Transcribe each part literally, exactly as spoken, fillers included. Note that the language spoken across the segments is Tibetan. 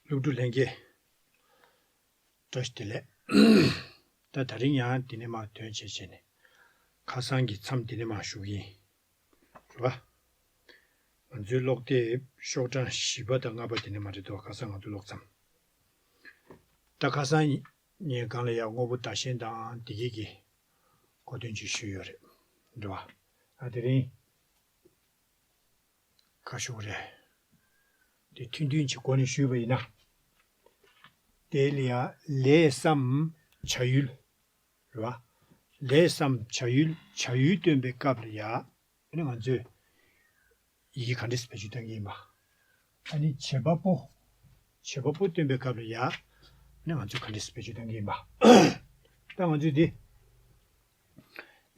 སློབ་ཕྲུག་ལྷན་རྒྱས། བཀྲ་ཤིས་བདེ་ལེགས། ད་དེ་རིང་ཡང་འདི་ནས་མར་དོན་བྱེད་བྱས་ནས། ཁ་སང་གི་མཚམས་འདི་ནས་མར་ཞུ་གི་ཡིན། རེད་བ། ང་ཚོའི་ཀློག་དེབ་ཤོག་གྲངས་བཞི་པ་དང་ལྔ་པ་འདི་ནས་མར་རེད་འདུག་ཁ་སང་ང་ཚོ་ཀློག་མཚམས། ད་ཁ་སང་ཉིན་སྒང་ལ་ཡང་དངོས་པོ་བདག་གཞན་དང་བདེ་སྐྱིད་ཀྱི་གོ་དོན་ཅིག་ཞུས་ཡོད་རེད། རེད་བ། ད་དེ་རིང་ཁ་ཤོག་རེད། དེ་ཐུང་ཐུང་ཅིག་སྒོ་ནས་ཞུས་པ་ཡིན་ན། དེ་ལ་ཡང་ལས་སམ་བྱ་ཡུལ། རེད་བ། ལས་སམ་བྱ་ཡུལ། བྱ་ཡུལ་སྟོན་པའི་སྐབས་ལ་ཡང་ཨ་ནི་ང་ཚོས་ཡི་གེ་ག་འདྲས་བེད་སྤྱོད་གཏོང་གི་ཡིན་པ། ཨ་ནི་བྱེད་པ་པོ། བྱེད་པ་པོ་སྟོན་པའི་སྐབས་ལ་ཡང་ཨ་ནི་ང་ཚོས་ག་འདྲས་བེད་སྤྱོད་གཏོང་གི་ཡིན་པ། ད་ང་ཚོས་འདི།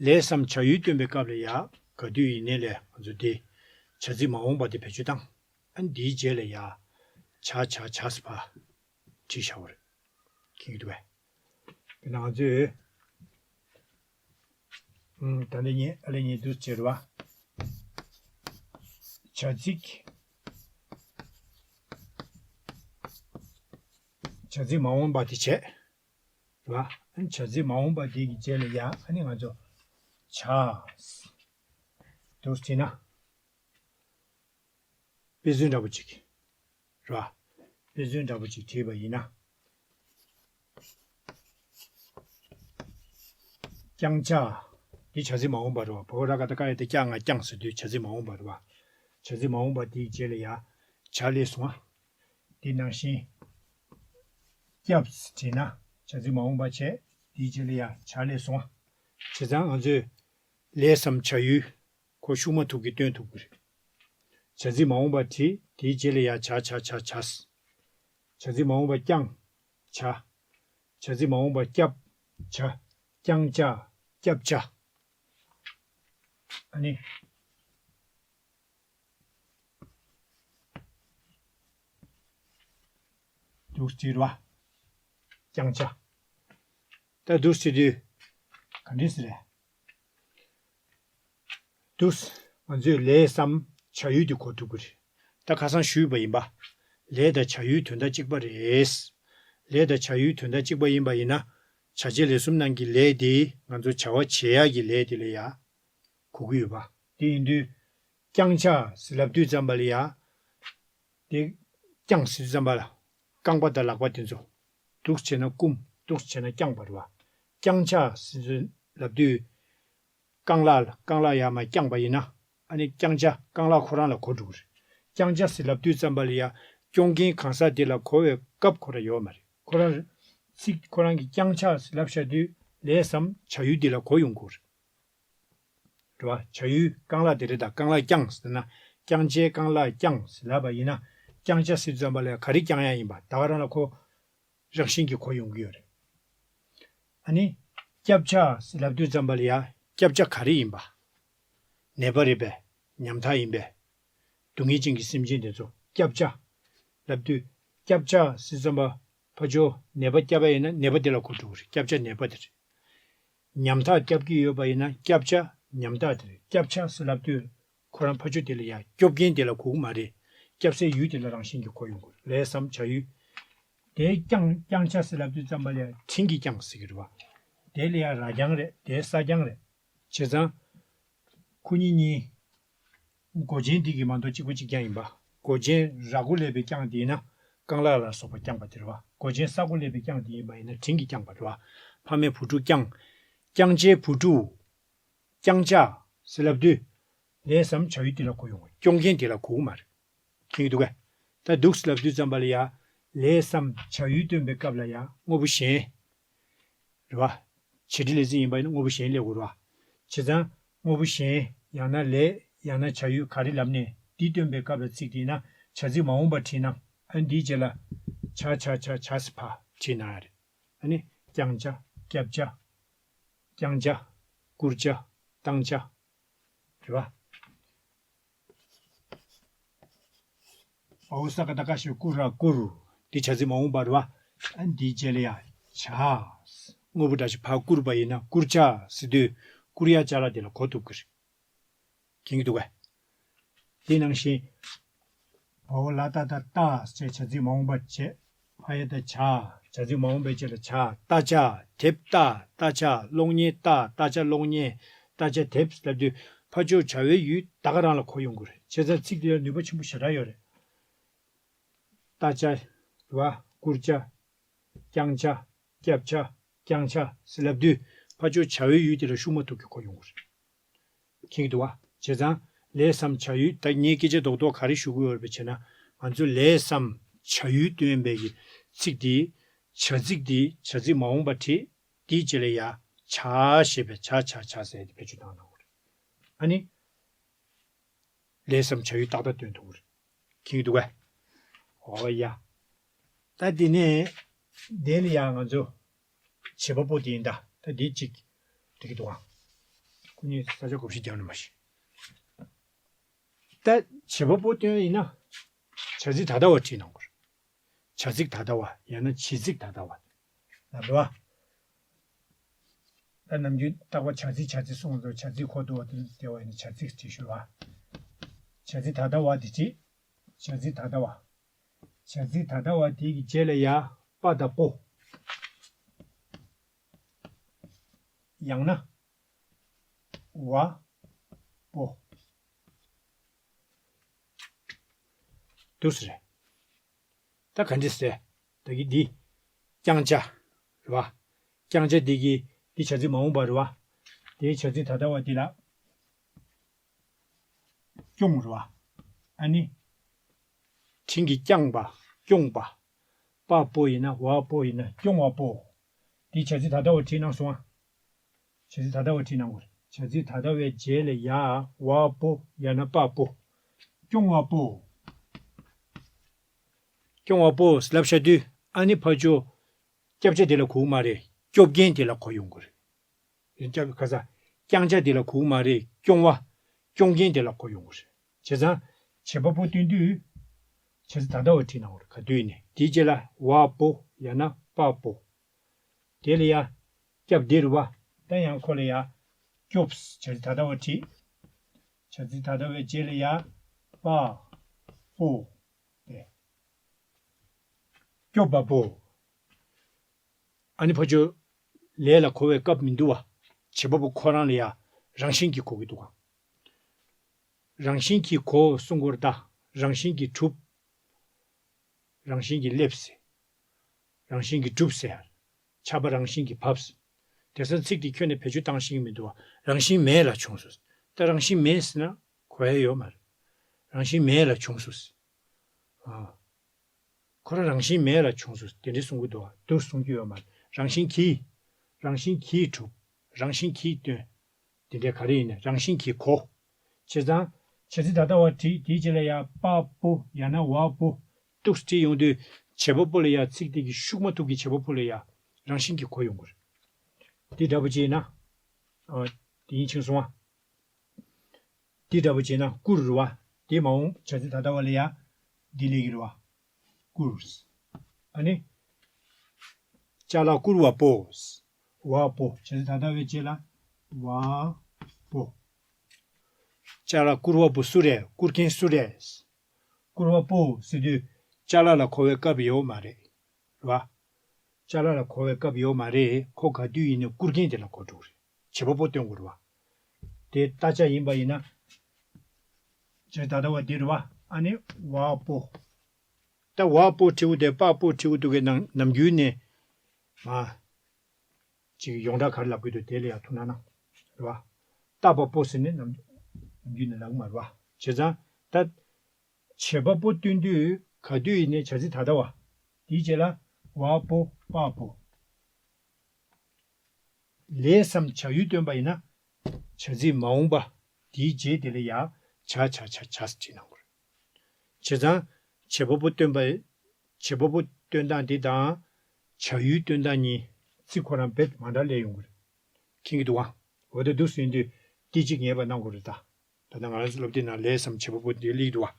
ལས་སམ་བྱ་ཡུལ་སྟོན་པའི་སྐབས་ལ་ཡང་ག་དུས་ཡིན་ནའི་ལས་ང་ཚོ་འདི་བྱ་ཚིག་མ་འོངས་པ་དེ་བེད་སྤྱོད་བཏང་། ཨ་ནི་འདིའི་རྗེས་ལ་ཡང་བྱ་བྱ་བྱ་ཟེར་ཕར་བྲིས་བཞག་པ་རེད། མཁྱེན་གྱི་འདུག་གས། དཔེར་ན་ང་ཚོས། ཨུམ། ད་ལྟ་ངས་ཨ་ལས་ངས་འདུག་བྱས་རེད་བ། བྱ་ཚིག་བྱ་ཚིག་མ་འོངས་པ་དེ་བྱས། རེད་བ། ཨ་ནི་བྱ་ཚིག་མ་འོངས་པ་དེ་གི་རྗེས་ལ་ཡང་ཨ་ནི་ང་ཚོ་བྱ་འདུག་བྱས་ན། དཔེ་མཚོན་འདྲ་པོ་ཅིག་རེད་བ། དཔེ་མཚོན་འདྲ་པོ་ཅིག་བྲིས་པ་ཡིན་ན། བརྐྱངས་བྱ། འདི་བྱ་ཚིག་མ་འོངས་པ་རེད་བ། བ་ག་ར་ག་ཏ་ཀ་ཡ་ཏ་བརྐྱ་ང་བརྐྱངས་ཟེར་དུས་བྱ་ཚིག་མ་འོངས་པ་རེད་བ། བྱ་ཚིག་མ་འོངས་པ་དེའི་རྗེས་ལ་ཡ་བྱ་སླེབས་སོང་ཨ། དེ་ནང་བཞིན། སྐྱབས་བྲིས་ན་བྱ་ཚིག་མ་འོངས་པ་བྱས། དེའི་རྗེས་ལ་ཡ་བྱ་སླེབས་སོང་ཨ། བྱས་ཙང་ང་ཚོས་ལས་སམ་བྱ་ཡུལ། ཁོ་ཤུགས་མ་ཐུག་གི་སྟོན་ཐུབ་ཀྱི་རེད། བྱ་ཚིག་མ་འོངས་པ་བྲིས། དེའི་རྗེས་ལ་ཡ་བྱ་བྱ་བྱ་བྱ། བྱ་ཚིག་མ་འོངས་པ་བརྐྱངས། བྱ། བྱ་ཚིག་མ་འོངས་པ་བསྐྱབས། བྱ། བརྐྱངས་བྱ། བསྐྱབས་བྱ། ཨ་ནི། འདུག་སེ་བྲིས་རེད་བ། བརྐྱངས་བྱ། ད་འདུག་སེ་བྲིས་དུས་ག་འདྲས་སེ་རེད། འདུག་ང་ཚོས་ལས་སམ་བྱ་ཡུལ་དེ་གོ་ཐུབ་ཀྱི་རེད། ད་ཁ་སང་ཞུས་པ་ཡིན་པ། ལས་དང་བྱ་ཡུལ་དོན་དག་གཅིག་པ་རེད། ལས་དང་བྱ་ཡུལ་དོན་དག་གཅིག་པ་ཡིན་པ་ཡིན་ན། བྱ་བྱེད་ལས་གསུམ་ནང་གི་ལས་དེ་ང་ཚོ་བྱ་བ་བྱེད་ཡག་གི་ལས་དེ་ལ་ཡ་གོ་གི་ཡོད་པ། དེ་ཡིན་དུས། བརྐྱངས་བྱ་ཟེར་ལབ་དུས་ཙམ་པ་ལ་ཡ། དེ་བརྐྱངས་ཟེར་དུས་ཙམ་པ་ལ། རྐང་པ་དང་ལག་པ་དེ་ཚོ། འདུག་སེ་བྱས་ན་བསྐུམ། འདུག་སེ་བྱས་ན་བརྐྱངས་པ་རེད་བ། བརྐྱངས་བྱ་ཟེར་དུས་ལབ་དུས། རྐང་ལག་ལ་རྐང་ལག་ཡར་མར་བརྐྱངས་པ་ཡིན་ན། ཨ་ནི་བརྐྱངས་བྱ་རྐང་ལག་ཁོ་རང་ལ་གོ་འགྲོ་གི་རེད། བརྐྱངས་བྱ་ཟེར་ལབ་དུས་ཙམ་པ་ལ་ཡ། སྐྱོན་མཁན་གང་ཟག་དེ་ལ་གོ་བའི་སྐབས་ཁོ་རང་ཡོད་མ་རེད། ཁོ་རང་ཚིག་ཁོ་རང་གིས་བརྐྱངས་བྱ་ཟེར་ལབ་བཞག་དུས་ལས་སམ་བྱ་ཡུལ་དེ་ལ་གོ་ཡོང་གི་རེད། རེད་བ། བྱ་ཡུལ་རྐང་ལག་དེ་རེད། ད་རྐང་ལག་བརྐྱངས་ཟེར་ན། བརྐྱངས་བྱའི་རྐང་ལག་བརྐྱངས་ཟེར་ལབ་པ་ཡིན་ན། བརྐྱངས་བྱ་ཟེར་དུས་ཙམ་པ་ལ་ག་རེ་བརྐྱངས་ཡག་ཡིན་པ་ད་ག་རང་ལ་ཁོ་རང་བཞིན་གྱིས་གོ་ཡོང་གི་ཡོད་རེད། ཨ་ནི། བསྐྱབ་བྱ་ཟེར་ལབ་དུས་ཙམ་པ་ལ་ཡ། བསྐྱབ་བྱ་ག་རེ་ཡིན་པ། ནད་པ་རེད་པས། ཉམ་ཐག་ཡིན་པས། སྡུག་བསྔལ་ཅན་གྱི་སེམས་ཅན་དེ་ཚོ་བསྐྱབ་བྱ་ལབ་དུས། བསྐྱབ་བྱ་ཟེར་ཙམ་པ། ཕར་ཕྱོགས་ནད་པ་བསྐྱབ་པ་ཡིན་ན་ནད་པ་དེ་ལ་གོ་འགྲོ་གི་རེད། བསྐྱབ་བྱ་ནད་པ་དེ་རེད། ཉམ་ཐག་བསྐྱབ་ཀྱི་ཡོད་པ་ཡིན་ན་བསྐྱབ་བྱ་ཉམ་ཐག་དེ་རེད། བསྐྱབ་བྱ་ཟེར་ལབ་དུས་ཁོ་རང་ཕར་ཕྱོགས་དེ་ལ་ཡ་སྐྱོབ་མཁན་དེ་ལ་གོ་གི་མ་རེད། སྐྱབས་སའི་ཡུལ་དེ་ལ་རང་བཞིན་གྱིས་གོ་ཡོང་གི་རེད། ལས་སམ་བྱ་ཡུལ། དེ་བརྐྱངས་བརྐྱངས་བྱ་ཟེར་ལབ་དུས་ཙམ་པ་ལ་ཡ་དྲིན་གྱིས་བརྐྱངས་ཟེར་གྱི་རེད་བ། དེ་ལ་ཡ་ར་རྐྱང་རེད། དེ་ས་རྐྱང་རེད། བྱས་ཙང་། ཁོ་གཉིས་གཉིས། མགོ་ཅན་འདི་གི་མ་གཏོགས་གཅིག་པ་གཅིག་རྐྱང་ཡིན་པ། མགོ་ཅན་ར་མགོ་ལ་ཕར་བརྐྱངས་དེ་ཡིན་ན། རྐང་ལག་ལ་སོགས་པ་བརྐྱངས་པ་དེ་རེད་བ། མགོ་ཅན་ས་མགོ་ལ་ཕར་བརྐྱངས་དེ་ཡིན་པ་ཡིན་ན་དྲིན་གྱིས་བརྐྱངས་པ་རེད་བ། ཕ་མའི་བུ་ཕྲུག་བརྐྱངས། བརྐྱངས་བྱའི་བུ་ཕྲུག་བརྐྱངས་བྱ་ཟེར་ལབ་དུས། ལས་སམ་བྱ་ཡུལ་དེ་ལ་གོ་ཡོང་བ། སྐྱོབ་མཁན་དེ་ལ་གོ་གི་མ་རེད། མཁྱེན་གྱི་འདུག་གས། ད་འདུག་སེ་ལབ་དུས་ཙམ་པ་ལ་ཡ། ལས་སམ་བྱ་ཡུལ་སྟོན་པའི་སྐབས་ལ་ཡ་དངོས་པོ་གཞན། རེད་བ། བྱེད་འབྲེལ་ལས་ཚིག་ཡིན་པ་ཡིན་ན་དངོས་པོ་གཞན་སླེབས་དགོས་རེད་བ། བྱས་ཙང་དངོས་པོ་གཞན། ཡང་ན་ལས། ཡང་ན་བྱ་ཡུལ་ག་རེ་ལབ་ནས་འདི་སྟོན་པའི་སྐབས་ལ་ཚིག་དེ་ཡིན་ན་བྱ་ཚིག་མ་འོངས་པ་བྲིས་ན། ཨ་འདིའི་རྗེས་ལ། བྱ་བྱ་བྱ་བྱ་ཟེར་ཕར་བྲིས་ན་ཡ་རེད། ཨ་ནི། བརྐྱངས་བྱ། བསྐྱབ་བྱ། བརྐྱངས་བྱ། བསྐུར་བྱ། བཏང་བྱ། རེད་བ། འོ་ས་ཀ་བཏགས་སྐ་ཞབས་ཀྱུ་ར་བསྐུར། འདི་བྱ་ཚིག་མ་འོངས་པ་རེད་བ། ཨ་འདིའི་རྗེས་ལ་ཡ། བྱ། དངོས་པོ་འདྲ་ཞིག་ཕར་བསྐུར་བ་ཡིན་ན་བསྐུར་བྱ་ཟེར་དུས་བསྐུར་ཡ་བྱ་ལ་དེ་ལ་གོ་ཐུབ་ཀྱི་རེད། མཁྱེན་གྱི་འདུག་གས། དེ་ནང་བཞིན། བ་འོག་ལ་ཏ་བཏགས་ཏ་ཞེས་བྱ་ཚིག་མ་འོངས་པ་བྱས། ཕ་ཡ་བཏགས་བྱ། བྱ་ཚིག་མ་འོངས་པའི་རྗེས་ལ་བྱ། བཏགས་བྱ། དེབ་བཏགས། བཏགས་བྱ། གློག་བརྙན་བཏགས། བཏགས་བྱ། གློག་བརྙན། བཏགས་བྱ། དེབ་ལབ་དུས་ཕར་ཕྱོགས་བྱ་བའི་ཡུལ་ད་ག་རང་ལ་གོ་ཡོང་གི་རེད། བྱས་ཙང་ཚིག་དེ་ལ་ནུས་པ་ཆེན་པོ་ཞེ་དྲག་ཡོད་རེད། བཏགས་བྱ་རེད་བ། བསྐུར་བྱ། བརྐྱང་བྱ། བསྐྱབ་བྱ། བརྐྱང་བྱ་ཟེར་ལབ་དུས་ཕར་ཕྱོགས་བྱ་བའི་ཡུལ་དེ་ལ་ཤུགས་མ་ཐུག་གི་གོ་ཡོང་གི་རེད། མཁྱེན་གྱི་འདུག་བ། བྱས་ཙང་ལས་སམ་བྱ་ཡུལ། ད་ངས་སྐད་ཆ་རྡོག་རྡོག་ག་རེ་ཞུ་གི་ཡོད་རེད་པ་བྱས་ན། ང་ཚོ་ལས་སམ་བྱ་ཡུལ་སྟོན་པའི་གི་ཚིག་དེ། བྱ་ཚིག་དེ་བྱ་ཚིག་མ་འོངས་པ་བྲིས། དེའི་རྗེས་ལ་ཡ་བྱ་ཞེས་པའི་བྱ་བྱ་བྱ་ཟེར་དེ་བེད་སྤྱོད་བཏང་གནང་དགོས་རེད། ཨ་ནི། ལས་སམ་བྱ་ཡུལ་ཏག་ཏག་སྟོན་ཐུབ་ཀྱི་རེད། མཁྱེན་གྱི་འདུག་གས། འོ་ཡ། ད་དེ་ནས་དེ་ལ་ཡང་ང་ཚོ་བྱེད་པ་པོ་དེ་ཡིན་ད། ད་དེ་གཅིག་འགྲིག་གི་འདུག་ཨང་། ཁོ་གཉིས་ས་ཆ་གོ་བཤད་རྒྱག་ནི་མ་ཤེས། ད་བྱེད་པ་པོ་སྟོན་ཡིན་ན་བྱ་ཚིག་ད་ལྟ་བ་བྲིས་གནང་དགོས་རེད། བྱ་ཚིག་ད་ལྟ་བ་ཡང་ན་བྱེད་ཚིག་ད་ལྟ་བ་ལབ་རེད་བ། ད་ནམ་རྒྱུན་རྟག་པར་བྱ་ཚིག་བྱ་ཚིག་གསུངས་འདུག་བྱ་ཚིག་གོ་འདུག་བ། དེ་ལ་བལྟས་པ་ཡིན་ན་བྱ་ཚིག་བྲིས་ཞུ་བ། བྱ་ཚིག་ད་ལྟ་བ་དེ་བྲིས། བྱ་ཚིག་ད་ལྟ་བ། བྱ་ཚིག་ད་ལྟ་བ་དེ་གི་རྗེས་ལ་ཡ་པ་དང་པོ། ཡང་ན་བ་པོ། འདུག་སེ་རེད། ད་ག་འདྲ་ཟེར། ད་གི་འདི། བརྐྱང་བྱ། རེད་བ། བརྐྱང་བྱ་འདི་གི་འདི་བྱ་ཚིག་མ་འོངས་པ་རེད་བ། དེའི་བྱ་ཚིག་ད་ལྟ་བ་འདི་ལ། སྐྱོང་རེད་བ། ཨ་ནི། དྲིན་གྱིས་བསྐྱངས་པ། སྐྱོང་པ། པ་པོ་ཡིན་ན་བ་པོ་ཡིན་ན་སྐྱོང་བ་པོ། འདི་བྱ་ཚིག་ད་ལྟ་བ་བྲིས་གནང་སོང་ཨ། བྱ་ཚིག་ད་ལྟ་བ་བྲིས་གནང་དགོས། བྱ་ཚིག་ད་ལྟ་བའི་རྗེས་ལ་ཡ་བ་པོ་ཡང་ན་པ་པོ། སྐྱོང་བ་པོ། སྐྱོང་བ་པོ་ལབ་བྱ་དུས་ཨ་ནི་ཕར་ཕྱོགས་སྐྱབ་བྱ་དེ་ལ་གོ་གི་མ་རེད། སྐྱོབ་མཁན་དེ་ལ་གོ་ཡོང་གི་རེད། ཡིན་སྐྱབས་ཁ་ས། བརྐྱང་བྱ་དེ་ལ་གོ་གི་མ་རེད། སྐྱོང་བ། སྐྱོང་མཁན་དེ་ལ་གོ་ཡོང་གི་རེད། བྱས་ཙང་། བྱེད་པ་པོ་སྟོན་དུས། བྱ་ཚིག་ད་ལྟ་བ་བྲིས་གནང་དགོས་རེད། ག་དུས་ནས་དེའི་རྗེས་ལ་བ་པོ་ཡང་ན་པ་པོ། དེ་ལ་ཡ། སྐྱབས་འདིར་བ། ད་ཡང་ཁོ་ལ་ཡ། སྐྱོབས། བྱ་ཚིག་ད་ལྟ་བ་བྲིས། བྱ་ཚིག་ད་ལྟ་བའི་རྗེས་ལ་ཡ། པ། པོ། སྐྱོབ་པ་པོ། ཨ་ནི་ཕ་ཆོས། ལས་ལ་གོ་བའི་སྐབས་མི་འདུག་བ། བྱེད་པ་པོ་ཁོ་རང་ལ་ཡ། རང་བཞིན་གྱིས་གོ་གི་འདུག་ག། རང་བཞིན་གྱིས་གོ་གསུང་དགོས་རེད་ད། རང་བཞིན་གྱིས་གྲུབ། རང་བཞིན་གྱིས་སླེབས་ཟེར། རང་བཞིན་གྱིས་གྲུབ་ཟེར། ཆགས་པ་རང་བཞིན་གྱིས་བབས། དེང་སང་ཚིག་འདི་ཁྱོན་ནས་བེད་སྤྱོད་བཏང་ཤེས་ཀྱི་མི་འདུག་བ། རང་བཞིན་མེད་ལ་བྱུང་སོང་། ད་རང་བཞིན་མེད་ཟེར་ན་གོ་ཡ་ཡོད་མ་རེད། རང་བཞིན་མེད་ལ་བྱུང་སོང་། ཨ། ཁོ་རང་རང་བཞིན་མེད་ལ་བྱུང་སོང་དེ་འདྲའི་གསུང་གི་འདུག་བ། འདུག་གསུང་རྒྱུ་ཡོད་མ་རེད། རང་བཞིན་གྱིས། རང་བཞིན་གྱིས་གྲུབ། རང་བཞིན་གྱིས་སྟོན། དེ་འདྲའི་ག་རེ་ཡིན་ནའི་རང་བཞིན་གྱིས་གོ། བྱས་ཙང་། བྱ་ཚིག་ད་ལྟ་བ་བྲིས་དེའི་རྗེས་ལ་ཡ་པ་པོ་ཡང་ན་བ་པོ། འདུག་སེ་བྲིས་ཡོང་དུས་བྱེད་པ་པོ་ལ་ཡ་ཚིག་དེ་གི་ཤུགས་མ་ཐུག་གི་བྱེད་པ་པོ་ལ་ཡ་རང་བཞིན་གྱིས་གོ་ཡོང་གི་རེད། དེ་འདྲ་པོ་ཅིག་ཡིན་ན། ཨ། དེ་ཡིན་ཕྱིན་སོང་བ། འདི་འདྲ་པོ་བྱས་ན་བསྐུར་རེད་བ། དེ་མ་འོངས་བྱ་ཚིག་ད་ལྟ་བ་ལ་ཡ། འདི་སླེབས་ཀྱི་རེད་བ། བསྐུར། ཨ་ནི། ཅ་ལག་བསྐུར་བ་པོ། བ་པོ། བྱ་ཚིག་ད་ལྟ་བའི་རྗེས་ལ། བ་པོ། ཅ་ལག་བསྐུར་བ་པོ་སུ་རེད། བསྐུར་མཁན་སུ་རེད། བསྐུར་བ་པོ་ཟེར་དུས། ཅ་ལག་ལ་གོ་བའི་སྐབས་ཡོད་མ་རེད། རེད་བ། ཅ་ལག་ལ་གོ་བའི་སྐབས་ཡོད་མ་རེད། ཁོ་ག་དུས་ཡིན་ནའི་བསྐུར་མཁན་དེ་ལ་གོ་འགྲོ་གི་རེད། བྱེད་པ་པོ་སྟོན་དགོས་རེད་བ། དེ་བཏགས་བྱ་ཡིན་པ་ཡིན་ན། བྱས་ད་ལྟ་བ་འདི་རེད་བ། ཨ་ནི་བ་པོ། ད་བ་པོ་བྲིས་འདུག་དེ་པ་པོ་བྲིས་འདུག་གི་ནང་ནམ་རྒྱུན་ནས། མ། ཅིག་ཡོངས་གྲགས་ག་རེ་ལབ་ཀྱི་འདུག་དེ་ལ་ཡ་ཐུགས་སྣང་གནང་། རེད་བ། ཏ་པ་པོ་ཟེར་ནས་ནམ་ནམ་རྒྱུན་ནས་ལབ་ཀྱི་མ་རེད་བ། བྱས་ཙང་ད། བྱེད་པ་པོ་སྟོན་དུས་ག་དུས་ཡིན་ནའི་བྱ་ཚིག་ད་ལྟ་བ། དེའི་རྗེས་ལ་བ་པོ་པ་པོ། ལས་སམ་བྱ་ཡུལ་སྟོན་པ་ཡིན་ན། བྱ་ཚིག་མ་འོངས་པ། དེའི་རྗེས་དེ་ལ་ཡ། བྱ་བྱ་བྱ་བྱ་ཟེར་བྲིས་གནང་དགོས་རེད། བྱས་ཙང་། བྱེད་པ་པོ་སྟོན་པ། བྱེད་པ་པོ་སྟོན་སྟངས་དེ་དང་། བྱ་ཡུལ་སྟོན་སྟངས་གཉིས། ཚིག་ཁོ་རང་རྦད་མ་འདྲ་སླེབས་ཡོང་གི་རེད། མཁྱེན་གྱི་འདུག་ཨ། འོ་ད་འདུག་སེ་ཡིན་དུས། དེ་གཅིག་ངེས་པ་གནང་དགོས་རེད་ད། ད་ལྟ་ང་རང་ཚོ་སློབ་དེབ་ནང་ལས་སམ་བྱེད་པ་པོ་འདི་སླེབས་འདུག་བ།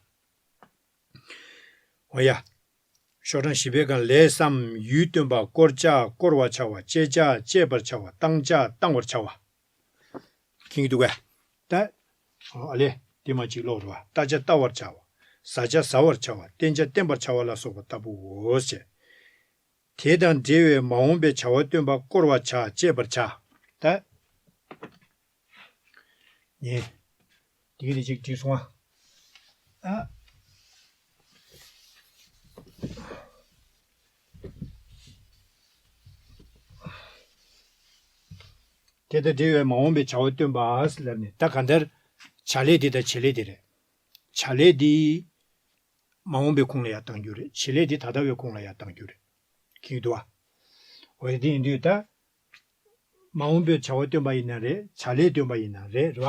འོ་ཡ། ཤོག་གྲངས་བཞི་པའི་སྒང་ལས་སམ་ཡུལ་སྟོན་པ། བསྐོར་བྱ། བསྐོར་བར་བྱ་བ། བཅད་བྱ། བཅད་པར་བྱ་བ། བཏང་བྱ། བཏང་བར་བྱ་བ། མཁྱེན་གྱི་འདུག་གས། ད། ཨ་ལས། དེ་མ་གཅིག་ཀློག་རེད་བ། བལྟ་བྱ་བལྟ་བར་བྱ་བ། ཟ་བྱ་ཟ་བར་བྱ་བ། བསྟེན་བྱ་བསྟེན་པར་བྱ་བ་ལ་སོགས་པ་ལྟ་བུའོ་ཞེས། དེ་དང་འབྲེལ་བའི་མ་འོངས་པའི་བྱ་བ་སྟོན་པ་བསྐོར་བར་བྱ། བཅས་པར་བྱ། ད། ངས། དེ་གི་དེ་ཅིག་བྲིས་སོང་ཨ། ཨ། དེ་དང་འབྲེལ་བའི་མ་འོངས་པའི་བྱ་བ་སྟོན་པ་ལབ་ནས་ད་གང་ལྟར། བྱ་ལས་དེ་དང་བྱེད་ལས་དེ་རེད། བྱ་ལས་དེ། མ་འོངས་པའི་ཁུངས་ལ་ཡང་གཏང་རྒྱུ་རེད། བྱེད་ལས་དེ་ད་ལྟ་བའི་ཁུངས་ལ་ཡང་གཏང་རྒྱུ་རེད། མཁྱེན་གྱི་འདུག་བ། འོ་དེ་ཡིན་དུས་ད། མ་འོངས་པའི་བྱ་བ་སྟོན་པ་ཡིན་ན་རེད། བྱ་ལས་སྟོན་པ་ཡིན་ན་རེད། རེད་བ།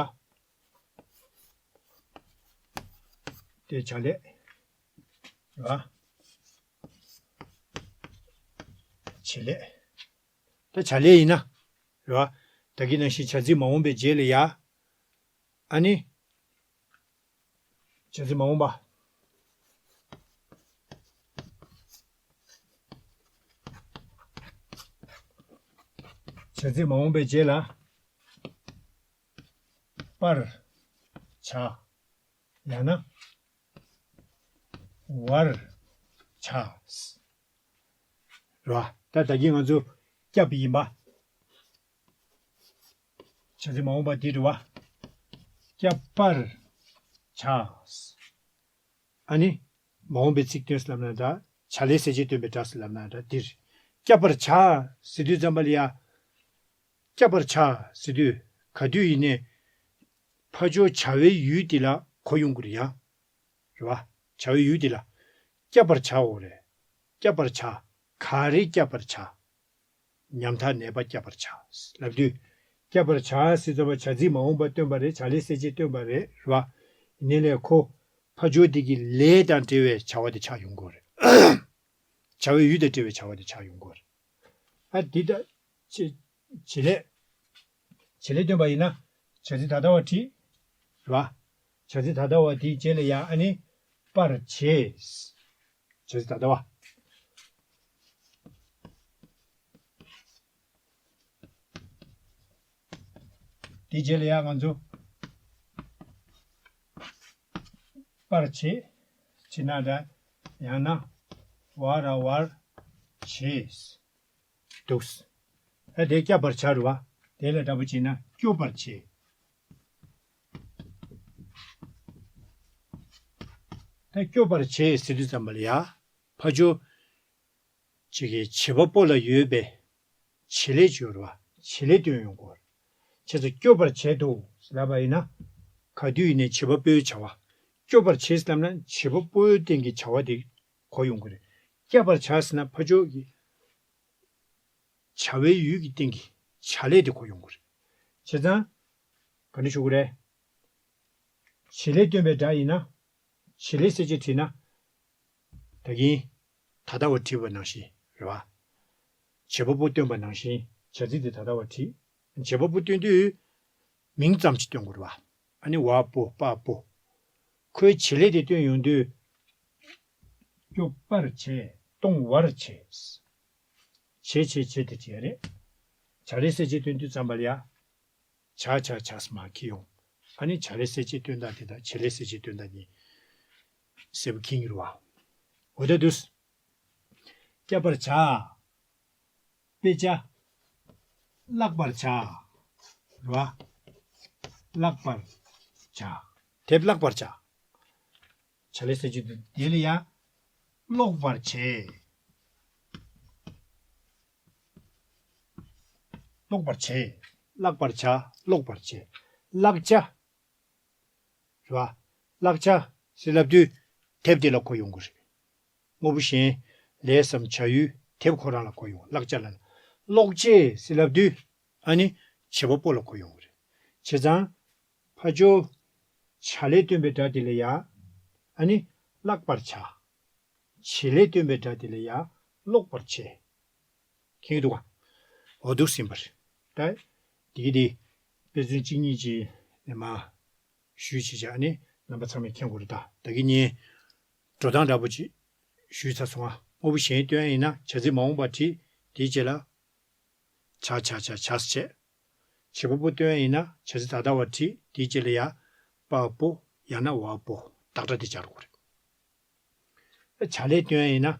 དེ་བྱ་ལས། རེད་བ། བྱེད་ལས། ད་བྱ་ལས་ཡིན་ན། རེད་བ། ད་གིན་ནང་བཞིན་བྱ་ཚིག་མ་འོངས་པའི་རྗེས་ལ་ཡ། ཨ་ནི། བྱ་ཚིག་མ་འོངས་པ། བྱ་ཚིག་མ་འོངས་པའི་རྗེས་ལ། པར། བྱ། ཡང་ན། བར། བྱ། རེད་བ། ད་ད་གིན་ང་ཚོ། སྐྱབས་ཡིན་པ། བྱ་ཚིག་མ་འོངས་པ་འདི་རེད་བ། སྐྱབས་པར་བྱ། ཨ་ནི། མ་འོངས་པའི་ཚིག་སྟོན་ཟེར་ལབ་ན་འདྲ། བྱ་ལས་གསལ་བྱེད་སྟོན་པའི་སྒྲ་ཟེར་ལབ་ན་འདྲ་འདིར། སྐྱབས་པར་བྱ་ཟེར་དུས་ཙམ་པ་ལ་ཡ། སྐྱབས་པར་བྱ་ཟེར་དུས་ག་དུས་ཡིན་ནའི། ཕ་ཇོ་བྱ་བའི་ཡུལ་དེ་ལ་གོ་ཡོང་གི་རེད་ཡ། རེད་བ། བྱ་བའི་ཡུལ་དེ་ལ། སྐྱབས་པར་བྱའོ་རེད། སྐྱབས་པར་བྱ། ག་རེ་སྐྱབས་པར་བྱ། ཉམ་ཐག་ནད་པ་སྐྱབས་པར་བྱ། ལབ་དུས། སྐྱབས་པར་བྱ་ཟེར་ཙམ་པ་བྱ་ཚིག་མ་འོངས་པ་སྟོན་པ་རེད། བྱ་ལས་གསལ་བྱེད་སྟོན་པ་རེད། རེད་བ། ཡིན་ནའི་ལས་ཁོ། ཕ་ཇོ་དེ་གི་ལས་དང་འབྲེལ་བའི་བྱ་བ་དེ་ཆགས་ཡོང་གི་རེད། བྱ་བའི་ཡུལ་དང་འབྲེལ་བའི་བྱ་བ་དེ་ཆགས་ཡོང་གི་རེད། ཨ་འདི་ལྟ། བྱེད། བྱེད་ལས། བྱེད་ལས་སྟོན་པ་ཡིན་ན། བྱ་ཚིག་ད་ལྟ་བ་བྲིས། རེད་བ། བྱ་ཚིག་ད་ལྟ་བ་དེའི་རྗེས་ལ་ཡང་ཨ་ནི། པར་བྱེད། བྱ་ཚིག་ད་ལྟ་བ། དེའི་རྗེས་ལ་ཡང་ང་ཚོ། པར་བྱེད། བྱེད་ན་འདྲ། ཡང་ན། བ་ར་བར། བྱེད། འདུག་ཨ་དེ་སྐྱབས་པར་བྱ་རུ་བ། དེ་ལ་འདྲ་པོ་བྱེད་ན་སྐྱོབ་པར་བྱེད། ད་སྐྱོབ་པར་བྱེད་ཟེར་དུས་ཙམ་པ་ལ་ཡ། ཕ་ཇོ། ཅིག་གིས་བྱེད་པ་པོ་ལ་ཡོད་པའི། བྱེད་ལས་ཅིག་ཡོད་རུ་བ། བྱེད་ལས་སྟོན་ཡོང་གོ། ཁྱེད་ཚོ་སྐྱོབ་པར་བྱེད་དོ་ལབ་པ་ཡིན་ན། ག་དུས་ཡིན་ནའི་བྱེད་པ་པོའི་བྱ་བ། སྐྱོབ་པར་བྱེད་ལབ་ན་བྱེད་པ་པོའི་སྟེང་གི་བྱ་བ་དེ་གོ་ཡོང་གི་རེད། སྐྱབས་པར་བྱ་ཟེར་ན་ཕ་ཇོ་གི་བྱ་བའི་ཡུལ་གྱི་སྟེང་གི་བྱ་ལས་དེ་གོ་ཡོང་གི་རེད། བྱས་ཙང་། ག་འདྲ་ཞུ་གི་རེད། བྱེད་ལས་སྟོན་པའི་སྒྲ་ཡིན་ན། བྱེད་ལས་གསལ་བྱེད་བྲིས་ན། ད་གིན། ད་ལྟ་བ་བྲིས་པ་ནང་བཞིན་རེད་བ། བྱེད་པ་པོ་སྟོན་པ་ནང་བཞིན་བྱ་ཚིག་དེ་ད་ལྟ་བ་བྲིས། བྱེད་པ་པོ་སྟོན་དུས། མིང་ཙམ་ཞིག་སྟོན་དགོས་རེད་བ། ཨ་ནི་བ་པོ་པ་པོ། ཁོའི་བྱེད་ལས་དེ་སྟོན་ཡོང་དུས། སྐྱོབ་པར་བྱེད། གཏོང་བར་བྱེད། བྱེད་བྱེད་བྱེད་དེ་བྱེད་རེད། བྱ་ལས་གསལ་བྱེད་སྟོན་དུས་ཙམ་པ་ལ་ཡ། བྱ་བྱ་བྱ་ཟེར་མར་འཁྱེར་ཡོང་། ཨ་ནི་བྱ་ལས་གསལ་བྱེད་སྟོན་སྟངས་དེ་དང་བྱེད་ལས་གསལ་བྱེད་སྟོན་སྟངས་གཉིས། གསལ་པོ་མཁྱེན་གྱི་རེད་བ། འོ་ད་དུས། སྐྱབས་པར་བྱ། དཔེ་བྱ། བཀླག་པར་བྱ། རེད་བ། བཀླག་པར་བྱ། དེབ་བཀླག་པར་བྱ། བྱ་ལས་གསལ་བྱེད་དུ་དེ་ལ་ཡ། ཀློག་པར་བྱེད། ཀློག་པར་བྱེད། བཀླག་པར་བྱ། ཀློག་པར་བྱེད། བཀླག་བྱ། རེད་བ། བཀླག་བྱ་ཟེར་ལབ་དུས་དེབ་དེ་ལ་གོ་ཡོང་གི་རེད། དངོས་པོ་གཞན་ལས་སམ་བྱ་ཡུལ་དེབ་ཁོ་རང་ལ་གོ་ཡོང་། བཀླག་བྱ་ལ། ཀློག་བྱེད་ཟེར་ལབ་དུས་ཨ་ནི་བྱེད་པ་པོ་ལ་གོ་ཡོང་གི་རེད། བྱས་ཙང་། ཕ་ཇོ། བྱ་ལས་སྟོན་པའི་སྒྲ་དེ་ལ་ཡ། ཨ་ནི་བཀླག་པར་བྱ། བྱེད་ལས་སྟོན་པའི་སྒྲ་དེ་ལ་ཡ། ཀློག་པར་བྱེད། མཁྱེན་གྱི་འདུག་ག་འོ་འདུག་ཟིན་པར། ད། དེ་གི་དེ། དཔེ་མཚོན་གཅིག་གཉིས་ཀྱི་ནས་མ། ཞུས་བྱས་བྱས་ཨ་ནི་རྣམ་པ་ཚང་མས་མཁྱེན་དགོས་རེད་ད། ད་གི་ཉིན། འགྲོ་སྟངས་འདྲ་པོ་ཅིག་ཞུས་ཚར་སོང་ང་། དངོས་པོ་གཞན་སྟོན་ཡ་ཡིན་ན་བྱ་ཚིག་མ་འོངས་པ་བྲིས། དེའི་རྗེས་ལ། བྱ་བྱ་བྱ་བྱ་ཟེར་བྱས། བྱེད་པ་པོ་སྟོན་ཡ་ཡིན་ན་བྱ་ཚིག་ད་ལྟ་བ་བྲིས། དེའི་རྗེས་ལ་ཡ། པ་པོ། ཡང་ན་བ་པོ། རྟགས་སྒྲ་དེ་སྦྱར་དགོས་རེད། བྱ་ལས་སྟོན་ཡ་ཡིན་ན། བྱ་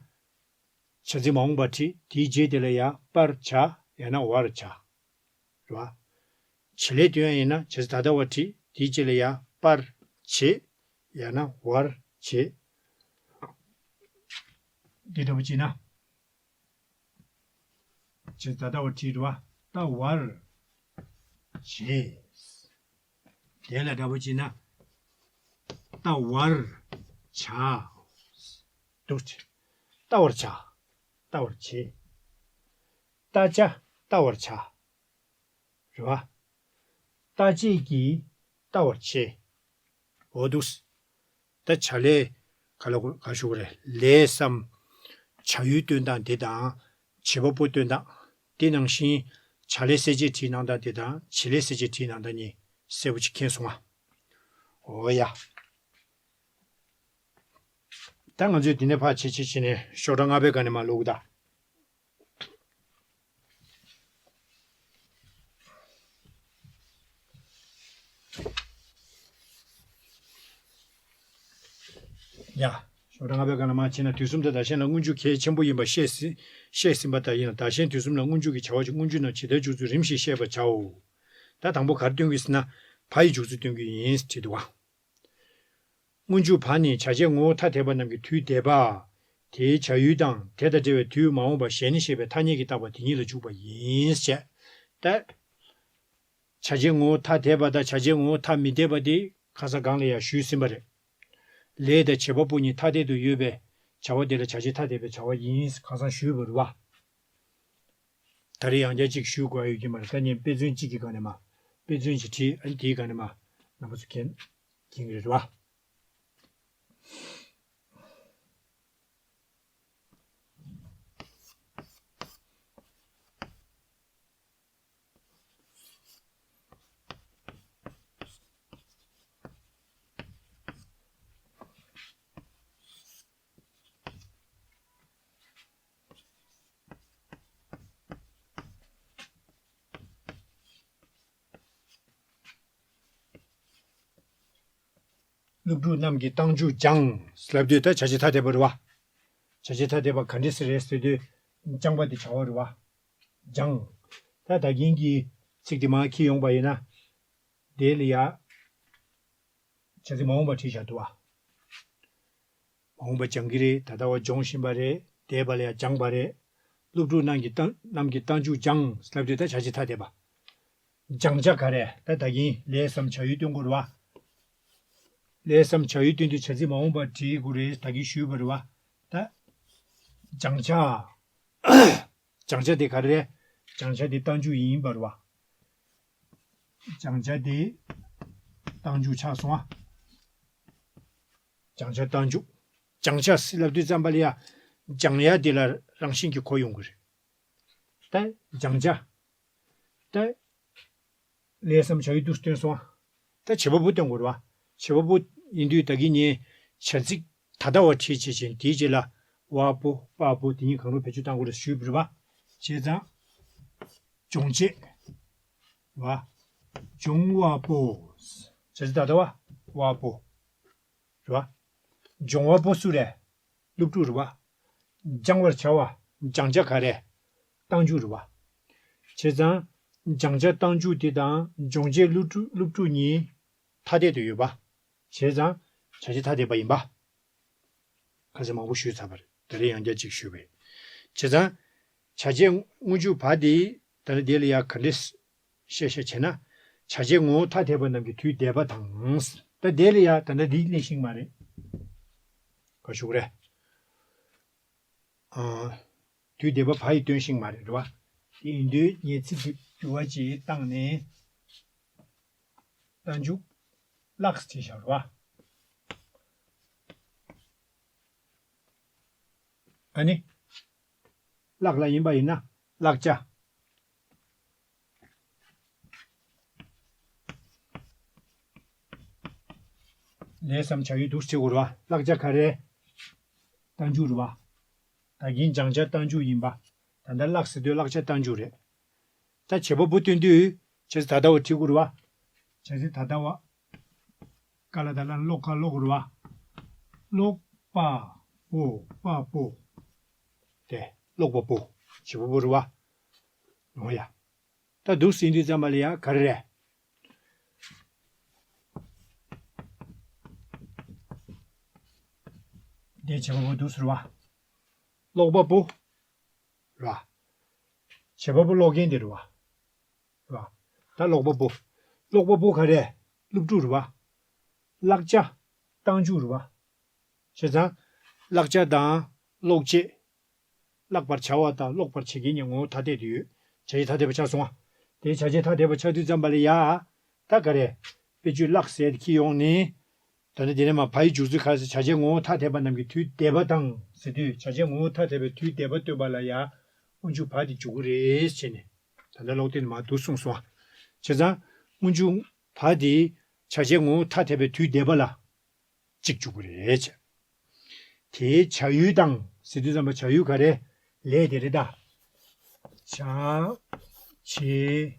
ཚིག་མ་འོངས་པ་བྲིས། དེའི་རྗེས་དེ་ལ་ཡ་པར་བྱ་ཡང་ན་བར་བྱ། རེད་བ། བྱེད་ལས་སྟོན་ཡ་ཡིན་ན་བྱ་ཚིག་ད་ལྟ་བ་བྲིས། དེའི་རྗེས་ལ་ཡ་པར་བྱེད་ཡང་ན་བར་བྱེད། འདི་འདྲ་པོ་བྱས་ན། བྱ་ཚིག་ད་ལྟ་བ་བྲིས་རེད་བ། ད་བར་བྱེད། དེ་ལ་འདྲ་པོ་བྱས་ན། ད་བར་བྱ། འདུག་སེ། ལྟ་བར་བྱ། ལྟ་བར་བྱེད། ལྟ་བྱ་ལྟ་བར་བྱ། རེད་བ། ལྟ་བྱེད་ཀྱིས་ལྟ་བར་བྱེད། འོ་འདུག་སེ། ད་བྱ་ལས་ག་ལ་ག་ཞུ་གི་རེད། ལས་སམ། བྱ་ཡུལ་སྟོན་སྟངས་དེ་དང་། བྱེད་པ་པོ་སྟོན་སྟངས། དེ་ནང་བཞིན་བྱ་ལས་གསལ་བྱེད་བྲིས་གནང་སྟངས་དེ་དང་བྱེད་ལས་གསལ་བྱེད་བྲིས་གནང་སྟངས་གཉིས་གསལ་པོ་ཅིག་མཁྱེན་སོང་ང་། འོ་ཡ། ད་ང་ཚོས་འདི་ནས་ཕར་བྱེད་བྱེད་བྱེད་ནས་ཤོག་གྲངས་ལྔ་པའི་སྒང་ནས་མར་ཀློག་གི་ད། ཡ། ཤོག་གྲངས་ལྔ་པའི་སྒང་ལ་མར་ཕྱིན་ན། དུས་གསུམ་དང་བདག་གཞན་ལ་སྔོན་འཇུག་གལ་ཆེན་པོ་ཡིན་པ་བཤད་ཟིན་བཤད་ཟིན་པ་ལྟར་ཡིན་ལ། བདག་གཞན་དུས་གསུམ་ལ་སྔོན་འཇུག་གི་བྱ་བ་ཅིག་སྔོན་འཇུག་ནང་ཇི་ལྟར་འཇུག་ཚུལ་རིམ་བཞིན་བཤད་པར་བྱའོ། ད་དང་པོ་ག་རེ་སྟོན་གྱི་ཟེར་ན། བ་ཡི་འཇུག་ཚུལ་སྟོན་གྱི་ཡིན་ཟེར་བྲིས་འདུག་བ། སྔོན་འཇུག་བ་ནི་བྱ་བྱེད་ངོ་བོ་ཐ་དད་པ་རྣམས་ཀྱི་དུས་འདས་པ། དེའི་བྱ་ཡུལ་དང་དེ་དང་འབྲེལ་བའི་དུས་མ་འོངས་པ་ཞེས་ནི་ཞེས་པའི་ཐ་སྙད་ཀྱི་བཏགས་པ་དེ་ཉིད་ལ་འཇུག་པ་ཡིན་ཞེས། ད། བྱ་བྱེད་ངོ་བོ་ཐ་དད་པ་དང་བྱ་བྱེད་ངོ་བོ་ཐ་མི་དད་པ་དེ་ཁ་སང་སྒང་ལ་ཡང་ཞུས་ཟིན་པ་རེད། ལས་དང་བྱེད་པ་པོ་གཉིས་ཐ་དད་དུ་ཡོད་པའི་བྱ་བ་དེ་ལ་བྱ་བྱེད་ཐ་དད་པའི་བྱ་བ་ཡིན་ཁ་སང་ཞུས་པ་རེད་བ། ད་རེས་ཡང་བསྐྱར་གཅིག་ཞུ་དགོས་ཡ་ཡོད་ཀྱི་མ་རེད། ད་ངས་དཔེ་མཚོན་གཅིག་གི་སྒང་ནས་མར། དཔེ་མཚོན་ཅིག་བྲིས། ཨ་ནི་དེའི་སྒང་ནས་མར་རྣམ་པ་ཚོ་མཁྱེན་མཁྱེན་གྱི་རེད་བ། སློབ་ཕྲུག་རྣམས་ཀྱིས་རྟགས་འཇུག་སྦྱངས་ལབ་དུས་ད་བྱ་བྱེད་ཐ་དད་པ་རེད་བ། བྱ་བྱེད་ཐ་དད་པ་ག་འདྲ་སེ་རེད་ཟེར་དུས། སྦྱངས་པ་དེ་བྱ་བ་རེད་བ། སྦྱངས། ད་ད་གིན་གྱི་ཚིག་དེ་མར་འཁྱེར་ཡོང་པ་ཡིན་ན། དེ་ལ་ཡ། བྱ་ཚིག་མ་འོངས་པ་བྲིས་བཞག་འདུག་བ། མ་འོངས་པ་སྦྱང་གི་རེད། ད་ལྟ་བ་སྦྱོང་བཞིན་པ་རེད། འདས་པ་ལ་ཡང་སྦྱངས་པ་རེད། སློབ་ཕྲུག་རྣམས་ཀྱིས་རྟགས་རྣམས་ཀྱིས་རྟགས་འཇུག་སྦྱངས་ལབ་དུས་ད་བྱ་བྱེད་ཐ་དད་པ། སྦྱང་བྱ་ག་རེ། ད་ད་གིན་ལས་སམ་བྱ་ཡུལ་སྟོན་དགོས་རེད་བ། ལས་སམ་བྱ་ཡུལ་སྟོན་དུས་བྱ་ཚིག་མ་འོངས་པ་བྲིས་དགོས་རེད། ད་གིན་ཞུས་པ་རེད་བ། ད་སྦྱང་བྱ། སྦྱང་བྱ་དེ་ག་རེ་རེད། སྦྱང་བྱ་དེ་རྟགས་འཇུག་ཡིན་པ་རེད་བ། སྦྱང་བྱ་དེ་རྟགས་འཇུག་ཆགས་སོང་ཨ། སྦྱང་བྱ་རྟགས་འཇུག་སྦྱང་བྱ་ཟེར་ལབ་དུས་ཙམ་པ་ལ་ཡ། སྦྱང་ཡ་དེ་ལ་རང་བཞིན་གྱིས་གོ་ཡོང་གི་རེད། ད་སྦྱང་བྱ། ད། ལས་སམ་བྱ་ཡུལ་དུ་སྟོན་སོང་ཨ། ད་བྱེད་པ་པོ་སྟོན་དགོས་རེད་བ། བྱེད་པ་པོ་ཡིན་དུས་ད་གིན་ངས་བྱ་ཚིག་ད་ལྟ་བ་བྲིས་བྱས་ཅན་དེའི་རྗེས་ལ་བ་པོ་པ་པོ་དེ་གཉིས་གང་རུང་བེད་སྤྱོད་གཏང་དགོས་རེད་ཞུས་པ་རེད་བ། བྱས་ཙང་། སྦྱོང་བྱེད། བ། སྦྱོང་བ་པོ། བྱ་ཚིག་ད་ལྟ་བ། བ་པོ། རེད་བ། སྦྱོང་བ་པོ་སུ་རེད། སློབ་ཕྲུག་རེད་བ། སྦྱང་བར་བྱ་བ། སྦྱང་བྱ་ག་རེ། རྟགས་འཇུག་རེད་བ། བྱས་ཙང་། སྦྱང་བྱ་རྟགས་འཇུག་དེ་དང་སྦྱོང་བྱེད་སློབ་ཕྲུག་སློབ་ཕྲུག་གཉིས་ཐ་དད་དུ་ཡོད་པ། བྱས་ཙང་། བྱ་བྱེད་ཐ་དད་པ་ཡིན་པ། ཁ་སང་མང་པོ་ཞུས་ཚར་བ་རེད། ད་རེས་ཡང་བསྐྱར་གཅིག་ཞུས་པ་ཡིན། བྱས་ཙང་། བྱ་བྱེད་སྔོན་འཇུག་བ་དེ་ད་ནི་དེ་ལ་ཡ་ག་འདྲས་བཤད་བཤད་བྱས་ན། བྱ་བྱེད་ངོ་བོ་ཐ་དད་པ་རྣམས་ཀྱི་དུས་འདས་པ་དང་། ད་དེ་ལ་ཡ་ད་ལྟ་འདི་སླེབས་ཤིང་མ་རེད། ག་ཞུ་གི་རེད། ཨ། དུས་འདས་པ་བ་ཡིས་སྟོན་ཤིང་མ་རེད་རེད་བ། དེ་ཡིན་དུས་ངས་ཚིག་འདི་འགྱུར་བ་ཅིག་བཏང་ནས། རྟགས་འཇུག་བརླག་ཅེས་བྱ་བ། ཨ་ནི། བརླག་ལ་ཡིན་པ་ཡིན་ན་བརླག་བྱ། ལས་སམ་བྱ་ཡུལ་དུ་བྱེད་དགོས་རེད་བ། བརླག་བྱ་ག་རེ། རྟགས་འཇུག་རེད་བ། ད་གིན་སྦྱང་བྱ་རྟགས་འཇུག་ཡིན་པ། ད་ལྟ་བརླག་ཟེར་དུས་བརླག་བྱ་རྟགས་འཇུག་རེད། ད་བྱེད་པ་པོ་སྟོན་དུས་བྱ་ཚིག་ད་ལྟ་བ་བྲིས་དགོས་རེད་བ། བྱ་ཚིག་ད་ལྟ་བ། ཀ་ལ་ད་ལ་ཀློག་ཀ་ཀློག་རེད་བ། ཀློག་པ། པོ། པ་པོ། དེ་ཀློག་པ་པོ། བྱེད་པ་པོ་རེད་བ། འོ་ཡ། ད་འདུག་ཟེར་དུས་ཙམ་པ་ལ་ཡ་ག་རེ་རེད། དེ་བྱེད་པ་པོ་འདུག་ཟེར་བ། ཀློག་པ་པོ། རེད་བ། བྱེད་པ་པོ་ཀློག་མཁན་དེ་རེད་བ། རེད་བ། ད་ཀློག་པ་པོ། ཀློག་པ་པོ་ག་རེ། སློབ་ཕྲུག་རེད་བ། བཀླག་བྱ། རྟགས་འཇུག་རེད་བ། བྱས་ཙང་། བཀླག་བྱ་དང་ཀློག་བྱེད། བཀླག་པར་བྱ་བ་དང་ཀློག་པར་བྱེད་མཁན་གཉིས་ངོ་བོ་ཐ་དད་དུ་ཡོད། བྱ་བྱེད་ཐ་དད་པ་ཆགས་སོང་ང་། དེ་བྱ་བྱེད་ཐ་དད་པ་ཆགས་དུས་ཙམ་པ་ལ་ཡ། ད་ག་རེ། དཔེ་བརྗོད་བཀླག་ཟེར་དེ་ཁྱེར་ཡོང་ནས། ད་ནི་དེ་ནས་མ་བ་ཡི་འཇུག་ཚུལ་ག་རེ་ཟེར། བྱ་བྱེད་ངོ་བོ་ཐ་དད་པ་རྣམས་ཀྱི་དུས་འདས་པ་དང་ཟེར་དུས། བྱ་བྱེད་ངོ་བོ་ཐ་དད་པའི་དུས་འདས་པ་སྟོན་པ་ལ་ཡ། སྔོན་འཇུག་བ་དེ་འཇུག་གི་རེད་བྱས་ནས། ད་ལྟ་ཀློག་དེབ་ནས་མར་འདུག་གསུངས་སོང་ང་། བྱས་ཙང་། སྔོན་འཇུག་བ་དེ་བྱ་བྱེད་ངོ་བོ་ཐ་དད་པའི་དུས་འདས་པ་ལ་གཅིག་འཇུག་གི་རེད་བྱས། དེའི་བྱ་ཡུལ་དང་ཟེར་དུས་ཙམ་པ་བྱ་ཡུལ་ག་རེ། ལས་དེ་རེད་ད། བྱ། བྱེད།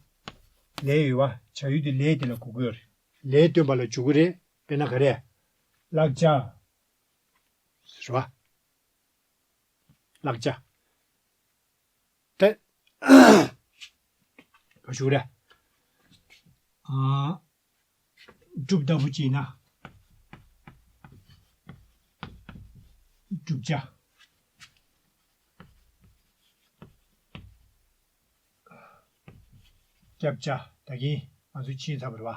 ལས་ཡོད་བ། བྱ་ཡུལ་དེ་ལས་དེ་ལ་གོ་དགོས་རེད། ལས་སྟོན་པ་ལ་འཇུག་གི་རེད། དཔེར་ན་ག་རེ། བཀླག་བྱ། རེད་བ། བཀླག་བྱ། ད། ག་ཞུ་རེད། ཨ། སྒྲུབ་ལྟ་བུ་ཅིག་ན། བསྒྲུབ་བྱ། བསྐྱབ་བྱ། ད་གིན་ང་ཚོས་ཕྱིན་ཚར་བ་རེད་བ།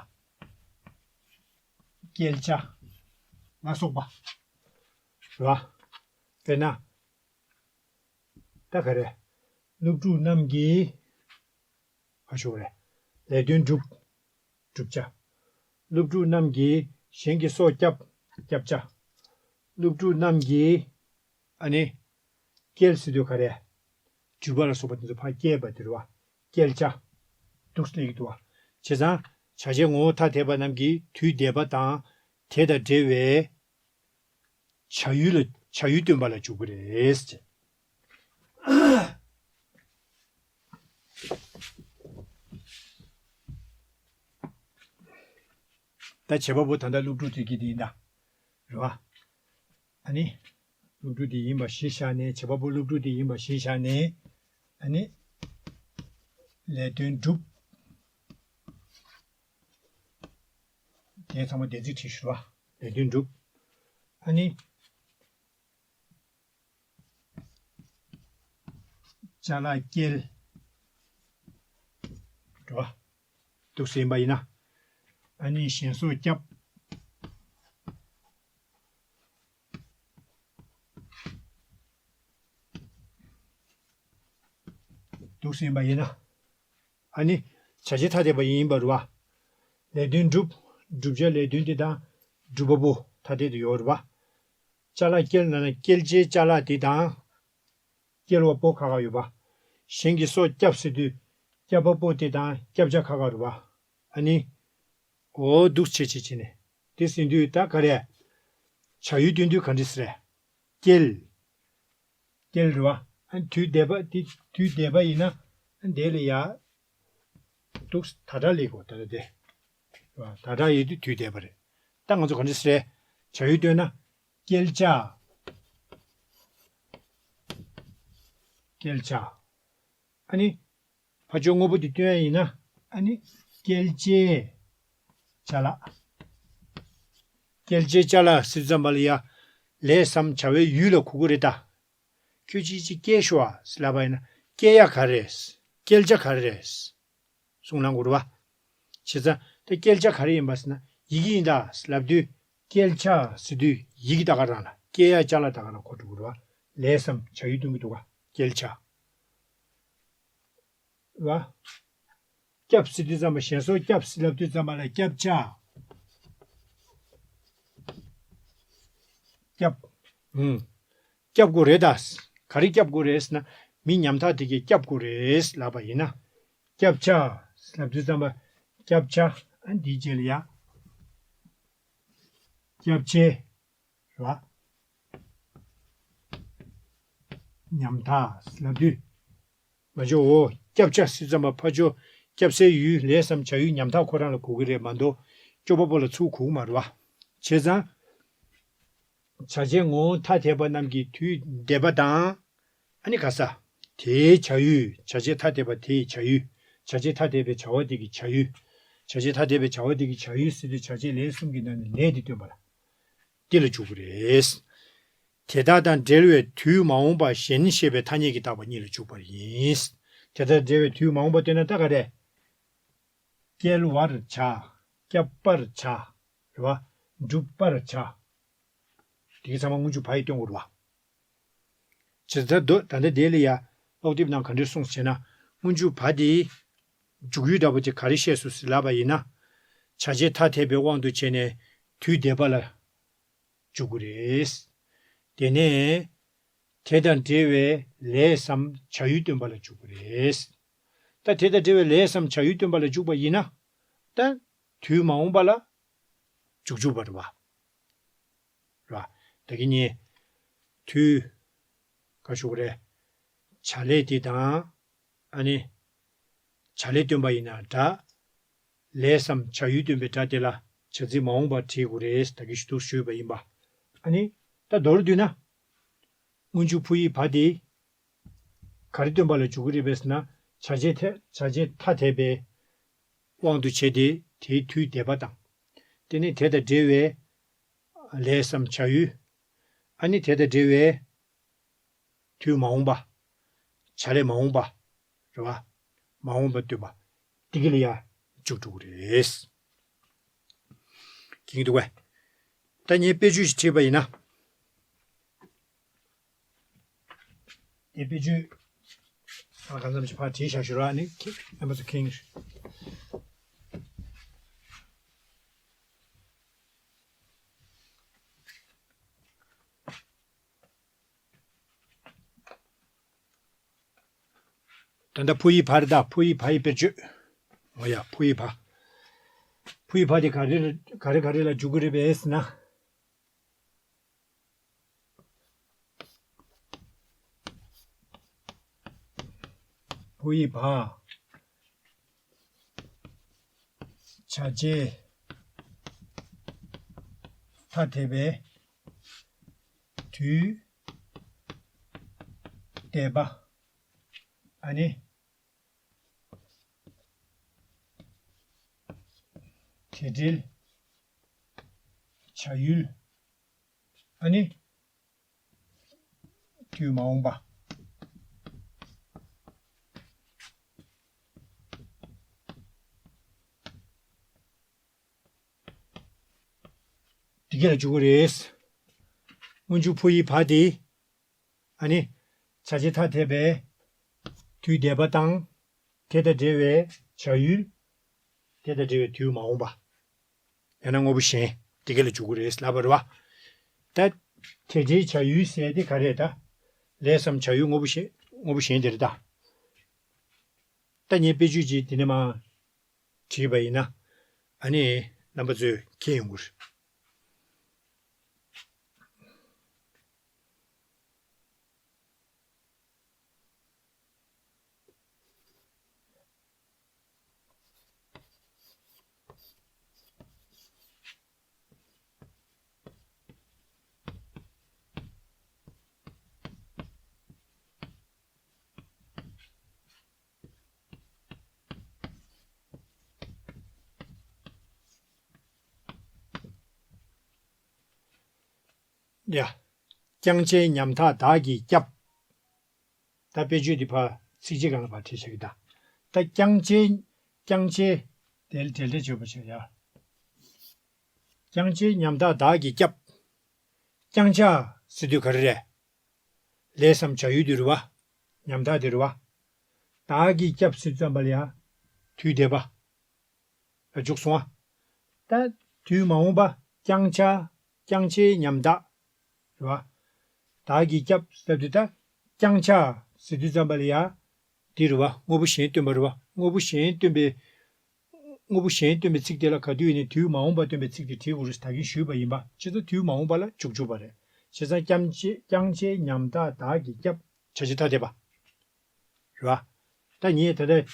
བསྐྱལ་བྱ་ལ་སོགས་པ་རེད་བ། དཔེར་ན། ད་ག་རེ། སློབ་ཕྲུག་རྣམས་ཀྱིས། ཨ་ཞོག་རེ། ལས་དོན་སྒྲུབ། སྒྲུབ་བྱ། སློབ་ཕྲུག་རྣམས་ཀྱིས་གཞན་གྱི་སྲོག་བསྐྱབ། བསྐྱབ་བྱ། སློབ་ཕྲུག་རྣམས་ཀྱིས། ཨ་ནི། བསྐྱལ་ཟེར་དུས་ག་རེ། འགྲུལ་པ་ལ་སོགས་པ་དེ་ཚོ་ཕར་བསྐྱལ་བ་དེ་རེད་བ། བསྐྱལ་བྱ། འདུག་སེ་སླེབས་ཀྱི་འདུག་བ། བྱས་ཙང་། བྱ་བྱེད་ངོ་བོ་ཐ་དད་པ་རྣམས་ཀྱི་དུས་འདས་པ་དང་། དེ་དང་འབྲེལ་བའི། བྱ་ཡུལ་ལ། བྱ་ཡུལ་སྟོན་པ་ལ་འཇུག་གི་རེད་ཅེས། ད་བྱེད་པ་པོ་ད་ལྟ་སློབ་ཕྲུག་དེ་གི་དེ་ཡིན་ད། རེད་བ། ཨ་ནི། སློབ་ཕྲུག་དེ་ཡིན་པ་གཞིར་བཞག་ནས། བྱེད་པ་པོ་སློབ་ཕྲུག་དེ་ཡིན་པ་གཞིར་བཞག་ནས། ཨ་ནི། ལས་དོན་སྒྲུབ། དེ་ཚང་མ་འདས་ཚིག་བྲིས་ཞུ་བ། ལས་དོན་སྒྲུབ། ཨ་ནི། ཅ་ལག་བསྐྱལ། འགྲོ་བ། འདུག་སེ་ཡིན་པ་ཡིན་ན། ཨ་ནི་གཞན་སྲོག་བསྐྱབས། འདུག་སེ་ཡིན་པ་ཡིན་ན། ཨ་ནི། བྱ་བྱེད་ཐ་དད་པ་ཡིན་པ་རེད་བ། ལས་དོན་སྒྲུབ། བསྒྲུབ་བྱ་ལས་དོན་དེ་དང་། སྒྲུབ་པ་པོ་ཐ་དད་དུ་ཡོད་རེད་བ། ཅ་ལག་བསྐྱལ་ན་ན་བསྐྱལ་བྱའི་ཅ་ལག་དེ་དང་། བསྐྱལ་བ་པོ་ཁ་ཁ་ཡོད་པ། གཞན་གྱི་སྲོག་བསྐྱབས་ཟེར་དུས། བསྐྱབས་པ་པོ་དེ་དང་བསྐྱབ་བྱ་ཁ་ཁ་རེད་བ། ཨ་ནི། འོ་འདུག་བྱེད་བྱེད་བྱེད་ནས། དེ་ཟེར་དུས་ད་ག་རེ། བྱ་ཡུལ་སྟོན་དུས་ག་འདྲ་ཟེར། བསྐྱལ། བསྐྱལ་རེད་བ། ཨ་དུས་འདས་པ་དེ་དུས་འདས་པ་ཡིན་ན། ཨ་འདས་ལ་ཡ། འདུག་ད་དྲག་ལས་གོ་ད་ལྟ་དེ། རེད་བ། ད་དྲག་ཡོད་དུས་དུས་འདས་པ་རེད། ད་ང་ཚོ་ག་འདྲ་ཟེར། བྱ་ཡུལ་སྟོན་ན། བསྐྱལ་བྱ། བསྐྱལ་བྱ། ཨ་ནི། ཕར་ཕྱོགས་དངོས་པོ་དེ་སྟོན་ཡ་ཡིན་ན། ཨ་ནི། བསྐྱལ་བྱའི་ཅ་ལག་བསྐྱལ་བྱའི་ཅ་ལག་ཟེར་ཙམ་པ་ལ་ཡ། ལས་སམ་བྱ་བའི་ཡུལ་ལ་གོ་གི་རེད་ད། ཁྱོད་ཅིག་ཅིག་བསྐྱལ་ཤོག་ཨ་ཟེར་ལབ་པ་ཡིན་ན། བསྐྱལ་ཡ་ག་རེ་རེད། བསྐྱལ་བྱ་ག་རེ་རེད། གསུང་གནང་དགོས་རེད་བ། བྱས་ཙང་དེ་བསྐྱལ་བྱ་ག་རེ་ཡིན་པ་ཟེར་ན། ཡི་གེ་ཡིན་ད་ཟེར་ལབ་དུས། བསྐྱལ་བྱ་ཟེར་དུས་ཡི་གེ་ད་ག་རང་ལ། བསྐྱལ་ཡ་ཅ་ལག་ད་ག་རང་གོ་འགྲོ་གི་རེད་བ། ལས་སམ་བྱ་ཡུལ་སྟོན་གྱི་འདུག་ག་བསྐྱལ་བྱ། རེད་བ། བསྐྱབས་ཟེར་དུས་ཙམ་པ། གཞན་སྲོག་བསྐྱབས་ཟེར་ལབ་དུས་ཙམ་པ་ལ་བསྐྱབ་བྱ། བསྐྱབ། ཨུམ། བསྐྱབ་དགོས་རེད་ད། ག་རེ་བསྐྱབ་དགོས་རེད་ཟེར་ན། མི་ཉམ་ཐག་དེ་གས་བསྐྱབ་དགོས་རེད་ལབ་པ་ཡིན་ན། བསྐྱབ་བྱ་ལབ་དུས་ཙམ་པ། བསྐྱབ་བྱ། ཨ་འདིའི་རྗེས་ལ་ཡ། བསྐྱབ་བྱའི། རེད་བ། ཉམ་ཐག་ལབ་དུས། མ་འཇོག་འོ། བསྐྱབ་བྱ་ཟེར་ཙམ་པ་ཕར་ཕྱོགས་བསྐྱབ་སའི་ཡུལ། ལས་སམ་བྱ་ཡུལ་ཉམ་ཐག་ཁོ་རང་ལ་གོ་གི་རེད་མ་གཏོགས། སྐྱོབ་པ་པོ་ལ་ཚུར་གོ་གི་མ་རེད་བ། བྱས་ཙང་། བྱ་བྱེད་ངོ་བོ་ཐ་དད་པ་རྣམས་ཀྱི་དུས་འདས་པ་དང་། ཨ་ནི་ག་ས། དེའི་བྱ་ཡུལ། བྱ་བྱེད་ཐ་དད་པ་དེའི་བྱ་ཡུལ། བྱ་བྱེད་ཐ་དད་པའི་བྱ་བ་དེ་གི་བྱ་ཡུལ། བྱ་བྱེད་ཐ་དད་པའི་བྱ་བ་དེ་གི་བྱ་ཡུལ་ཟེར་དུས་བྱ་བྱེད་ལས་གསུམ་གྱི་ནང་ནས་ལས་དེ་སྟོན་པ་ལ། དེ་ལ་འཇུག་གི་རེད། དེ་དག་དང་འབྲེལ་བའི་དུས་མ་འོངས་པ་གཞན་ཞེས་པའི་ཐ་སྙད་ཀྱིས་བཏགས་པ་གཉིས་ལ་འཇུག་པ་ཡིན། དེ་དག་འབྲེལ་བའི་དུས་མ་འོངས་པ་སྟོན་ན་ད་ག་རེ། བསྐྱལ་བར་བྱ། བསྐྱབ་པར་བྱ། རེད་བ། བསྒྲུབ་པར་བྱ། དེ་གི་ཚང་མ་སྔོན་འཇུག་བ་ཡིས་སྟོན་དགོས་རེད་བ། ཇི་ལྟར་འདོད། ད་ལྟ་དེ་ལ་ཡ། ཀློག་དེབ་ནང་ག་འདྲས་གསུངས་ཟེར་ན། སྔོན་འཇུག་བ་དེ། འཇུག་ཡུལ་འདྲ་པོ་ཅིག་ག་རེ་བཤད་སོང་ཟེར་ལབ་པ་ཡིན་ན། བྱ་བྱེད་ཐ་དད་པའི་དབང་དུ་བྱས་ནས་དུས་འདས་པ་ལ་འཇུག་གི་རེད། དེ་ནས་དེ་དང་འབྲེལ་བའི་ལས་སམ་བྱ་ཡུལ་སྟོན་པ་ལ་འཇུག་གི་རེད། ད་དེ་དང་འབྲེལ་བའི་ལས་སམ་བྱ་ཡུལ་སྟོན་པ་ལ་འཇུག་པ་ཡིན་ན། ད་དུས་མ་འོངས་པ་ལ་འཇུག་འཇུག་པ་རེད་བ། ར། ད་གིན་ངས་དུས། ག་ཞུ་གི་རེད། བྱ་ལས་དེ་དང་། ཨ་ནི། བྱ་ལས་སྟོན་པ་ཡིན་ན་འདྲ། ལས་སམ་བྱ་ཡུལ་སྟོན་པའི་སྒྲ་དེ་ལ་བྱ་ཚིག་མ་འོངས་པ་བྲིས་དགོས་རེད། ད་གིན་ཞུ་དུས་ཞུས་པ་ཡིན་པ། ཨ་ནི། ད་མདོར་བསྡུས་ན། སྔོན་འཇུག་ཕུ་ཡི་བ་དེ། ག་རེ་སྟོན་པ་ལ་འཇུག་གི་རེད་པས་ཟེར་ན། བྱ་བྱེད་ཐ། བྱ་བྱེད་ཐ་དད་པའི་དབང་དུ་བྱས་ཏེ་དེའི་དུས་འདས་པ་དང་། དེ་ནས་དེ་དང་འབྲེལ་བའི་ལས་སམ་བྱ་ཡུལ། ཨ་ནི་དེ་དང་འབྲེལ་བའི་དུས་མ་འོངས་པ། བྱ་ལས་མ་འོངས་པ། རེད་བ། མ་འོངས་པ་སྟོན་པ། དེ་གི་ལ་ཡ་འཇུག་འགྲོ་གི་རེད། མཁྱེན་གྱི་འདུག་གས། ད་ངས་དཔེ་བརྗོད་ཅིག་བྲིས་པ་ཡིན་ན། དེ་དཔེ་བརྗོད། ཨ། གང་འཚམ་ཞིག་ཕར་བྲིས་བཞག་ཞུ་རོགས། ཨ་ནི་ཁྱེད་རྣམ་པ་ཚོ་མཁྱེན། ད་ལྟ་ཕུ་ཡི་བ་རེད་ད། ཕུ་ཡི་བ་ཡི་དཔེར་བརྗོད། འོ་ཡ། ཕུ་ཡི་བ། ཕུ་ཡི་བ་དེ་ག་རེ་ག་རེ་ག་རེ་ལ་འཇུག་གི་རེད་པས་ཟེར་ན། ཕུ་ཡི་བ། བྱ་བྱེད་ཐ་དད་པའི་དུས་འདས་པ། ཨ་ནི། དེ་འབྲེལ་བྱ་ཡུལ། ཨ་ནི། དུས་མ་འོངས་པ། འདི་ག་ལ་འཇུག་གི་རེད། སྔོན་འཇུག་ཕུ་ཡི་བ་དེ། ཨ་ནི། བྱ་བྱེད་ཐ་དད་པའི་དུས་འདས་པ་དང་། དེ་དང་འབྲེལ་བའི་བྱ་ཡུལ། དེ་དང་འབྲེལ་བའི་དུས་མ་འོངས་པ། ཡང་ན་དངོས་པོ་གཞན་དེ་ག་ལ་འཇུག་གི་རེད་ལབ་པ་རེད་བ། ད། དེ་འབྲེལ་བྱ་ཡུལ་ཟེར་དེ་ག་རེད་ད། ལས་སམ་བྱ་ཡུལ་དངོས་པོ་གཞན་དངོས་པོ་གཞན་དེ་རེད་ད། ད་ངས་དཔེ་བརྗོད་ཅིག་དེ་ནས་མར་བྲིས་པ་ཡིན་ན། ཨ་ནི་རྣམ་པ་ཚོས་མཁྱེན་ཡོང་གི་རེད། ཡ། རྐྱང་བྱའི་ཉམ་ཐག་བདག་གིས་བསྐྱབས། ད་དཔེ་བརྗོད་འདི་ཕར་ཚིགས་བཅད་སྒང་ལ་ཕར་བྲིས་བཞག་གི་ད། ད་རྐྱང་བྱའི། རྐྱང་བྱའི། དེ་ལ་འབྲེལ་སྒྲ་བརྗོད་པ་བྱ་ཡ། རྐྱང་བྱའི་ཉམ་ཐག་བདག་གིས་བསྐྱབས། རྐྱང་བྱ་ཟེར་དུས་ག་རེ་རེད། ལས་སམ་བྱ་ཡུལ་དེ་རེད་བ། ཉམ་ཐག་དེ་རེད་བ། བདག་གིས་བསྐྱབས་ཟེར་ཙམ་པ་ལ་ཡ། དུས་འདས་པ། ལ་འཇུག་སོང་བ། ད་དུས་མ་འོངས་པ། རྐྱང་བྱ། རྐྱང་བྱའི་ཉམ་ཐག་རེད་བ། བདག་གིས་བསྐྱབས་ཟེར་དུས་ད། རྐྱང་བྱ་ཟེར་དུས་ཙམ་པ་ལ་ཡ། འདི་རེད་བ། དངོས་པོ་གཞན་སྟོན་པ་རེད་བ། དངོས་པོ་གཞན་སྟོན་པའི། དངོས་པོ་གཞན་སྟོན་པའི་ཚིག་དེ་ལ་ག་དུས་ཡིན་ནའི་དུས་མ་འོངས་པ་སྟོན་པའི་ཚིག་དེ་བྲིས་དགོས་རེད་ད་གིན་ཞུས་པ་ཡིན་པ། བྱས་ཙང་དུས་མ་འོངས་པ་ལ་འཇུག་འཇུག་པ་རེད། བྱས་ཙང་རྐྱང་བྱའི། རྐྱང་བྱའི་ཉམ་ཐག་བདག་གིས་བསྐྱབས། བྱ་བྱེད་ཐ་དད་པ། རེད་བ། ད་ངས་ད་ལྟ་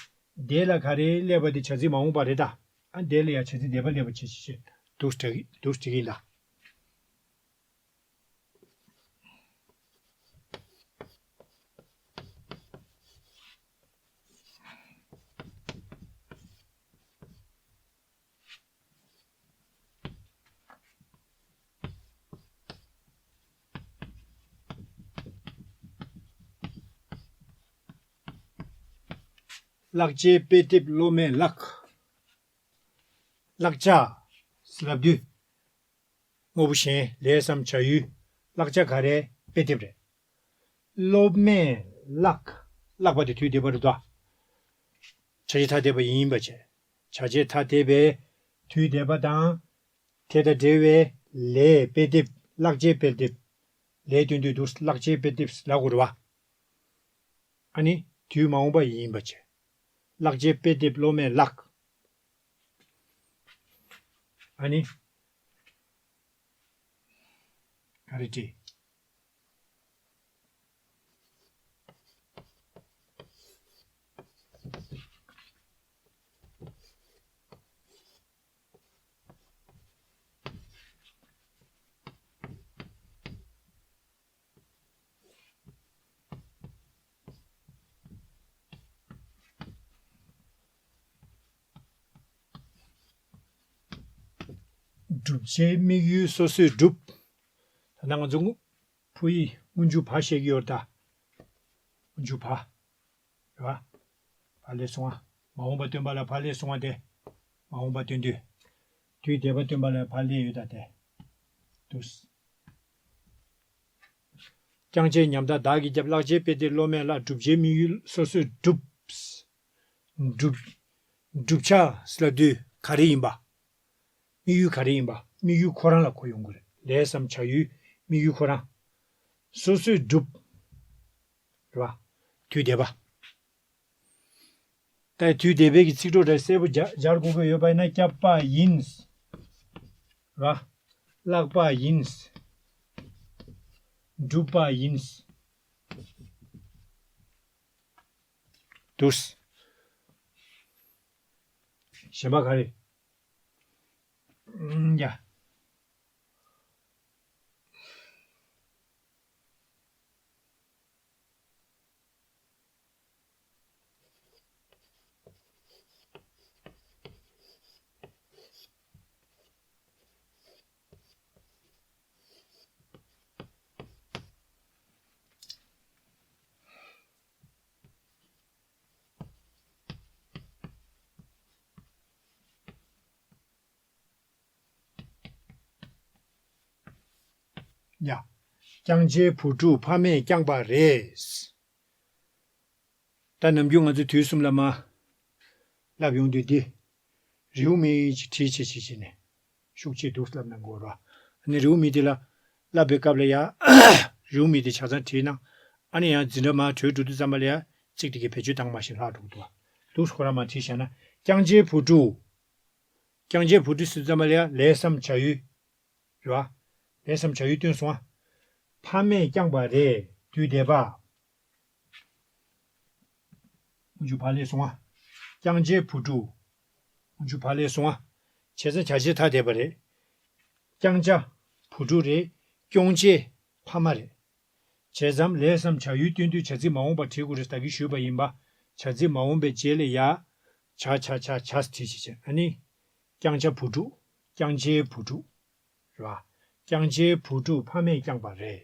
འདས་ལ་ག་རེ་སླེབས་པ་དེ་བྱ་ཚིག་མ་འོངས་པ་རེད་ད། ཨ། འདས་ལ་ཡང་བྱ་ཚིག་འདས་པ་སླེབས་པ་བྱས་བྱས་བྱས་འདུག་སེ་འགྲིག་གི་འདུག་སེ་འགྲིག་གི་ཡིན་ད། བཀླག་བྱའི་དཔེ་དེབ་སློབ་མས་བཀླགས། བཀླག་བྱ་ལབ་དུས། དངོས་པོ་གཞན་ལས་སམ་བྱ་ཡུལ། བཀླག་བྱ་ག་རེ་དཔེ་དེབ་རེད། སློབ་མས་བཀླགས། བཀླགས་པ་དེ་དུས་འདས་པ་རེད་དོ། བྱ་བྱེད་ཐ་དད་པ་ཡིན་པ་བྱས། བྱ་བྱེད་ཐ་དད་པའི་དུས་འདས་པ་དང་། དེ་དང་འབྲེལ་བའི་ལས་དཔེ་དེབ། བཀླག་བྱའི་དཔེ་དེབ། ལས་དོན་དུ་འདུག་བཀླག་བྱའི་དཔེ་དེབ་ལབ་དགོས་རེད་བ། ཨ་ནི་དུས་མ་འོངས་པ་ཡིན་པ་བྱས། བཀླག་བྱའི་དཔེ་དེབ་སློབ་མས་བཀླགས། ཨ་ནི། ག་རེ་བྲིས། བསྒྲུབ་བྱའི་དམིགས་ཡུལ་སོ་སོས་བསྒྲུབས། ད་ནང་ང་ཚོ་ཕུ་ཡི་སྔོན་འཇུག་བ་བཤད་ཀྱི་ཡོད་ད། སྔོན་འཇུག་བ། རེད་བ། བ་ལས་བྱུང་བ། མ་འོངས་པ་སྟོན་པ་ལ་བ་ལས་བྱུང་བ་དེ། མ་འོངས་པ་སྟོན་དུས། དུས་འདས་པ་སྟོན་པ་ལ་བ་ལས་ཡོད་ད་དེ། དུས། རྐྱང་བྱེད་ཉམ་ཐག་བདག་གིས་བརྒྱབ། བཀླག་བྱའི་དཔེ་དེབ་སློབ་མས་བཀླགས། བསྒྲུབ་བྱའི་དམིགས་ཡུལ་སོ་སོས་བསྒྲུབས། བསྒྲུབ། བསྒྲུབ་བྱ་ཟེར་ལབ་དུས་ག་རེ་ཡིན་པ། དམིགས་ཡུལ་ག་རེ་ཡིན་པ། དམིགས་ཡུལ་ཁོ་རང་ལ་གོ་ཡོང་གི་རེད། ལས་སམ་བྱ་ཡུལ་དམིགས་ཡུལ་ཁོ་རང་། སོ་སོས་བསྒྲུབས། རེད་བ། དུས་འདས་པ། ད་དུས་འདས་པའི་གི་ཚིག་གྲོགས་རེ་གསལ་པོ་སྦྱར་སྦྱར་དགོས་ཀྱི་ཡོད་པ་ཡིན་ན། བསྐྱབས་པ་ཡིན། རེད་བ། བཀླགས་པ་ཡིན། བསྒྲུབས་པ་ཡིན། འདུག་གཞན་པ་ག་རེ། ཨུམ། ཡ། ཡ། རྐྱང་བྱའི་བུ་ཕྲུག་ཕ་མས་བསྐྱངས་པ་རེད། ད་ནམ་རྒྱུན་ང་ཚོ་དུས་གསུམ་ལ་མ་ལབ་ཡོང་དུས་འདི། རེའུ་མིག་ཅིག་བྲིས་བྱས་བྱས་བྱས་ནས། ཤུགས་ཆེ་འདུག་ལབ་ན་འགོར་བ། ཨ་ནི་རེའུ་མིག་དེ་ལ། ལབ་པའི་སྐབས་ལ་ཡ། རེའུ་མིག་དེ་ཆ་ཚང་བྲིས་ན། ཨ་ནི་ཡང་འཛིན་གྲྭ་མར་གྲོལ་འགྲོ་དུས་ཙམ་པ་ལ་ཡ། གཅིག་དེ་གའི་བེད་སྤྱོད་བཏང་མ་ཤེས་ལྷག་འགྲོ་གི་འདུག་བ། འདུག་ཁོ་རང་མར་བྲིས་བཞག་ན། རྐྱང་བྱའི་བུ་ཕྲུག་རྐྱང་བྱའི་བུ་ཕྲུག་ཟེར་དུས་ཙམ་པ་ལ་ཡ་ལས་སམ་བྱ་ཡུལ། རེད་བ། ལས་སམ་བྱ་ཡུལ་སྟོན་སོང་ང་། ཕ་མས་བསྐྱངས་པ་རེད། དུས་འདས་པ། སྔོན་འཇུག་བ་ལས་སོང་ང་། རྐྱང་བྱའི་བུ་ཕྲུག་སྔོན་འཇུག་བ་ལས་སོང་ང་། བྱས་ཙང་བྱ་བྱེད་ཐ་དད་པ་རེད། རྐྱང་བྱ་བུ་ཕྲུག་རེད། སྐྱོང་བྱེད་ཕ་མ་རེད། བྱས་ཙང་ལས་སམ་བྱ་ཡུལ་སྟོན་དུས་བྱ་ཚིག་མ་འོངས་པ་བྲིས་དགོས་རེད། ད་གིན་ཞུས་པ་ཡིན་པ། བྱ་ཚིག་མ་འོངས་པའི་རྗེས་ལ་ཡ། བྱ་བྱ་བྱ་བྱ་བྲིས་བྱས་བྱས། ཨ་ནི། རྐྱང་བྱ་བུ་ཕྲུག་རྐྱང་བྱའི་བུ་ཕྲུག་རེད་བ། རྐྱང་བྱའི་བུ་ཕྲུག་ཕ་མས་བསྐྱངས་པ་རེད།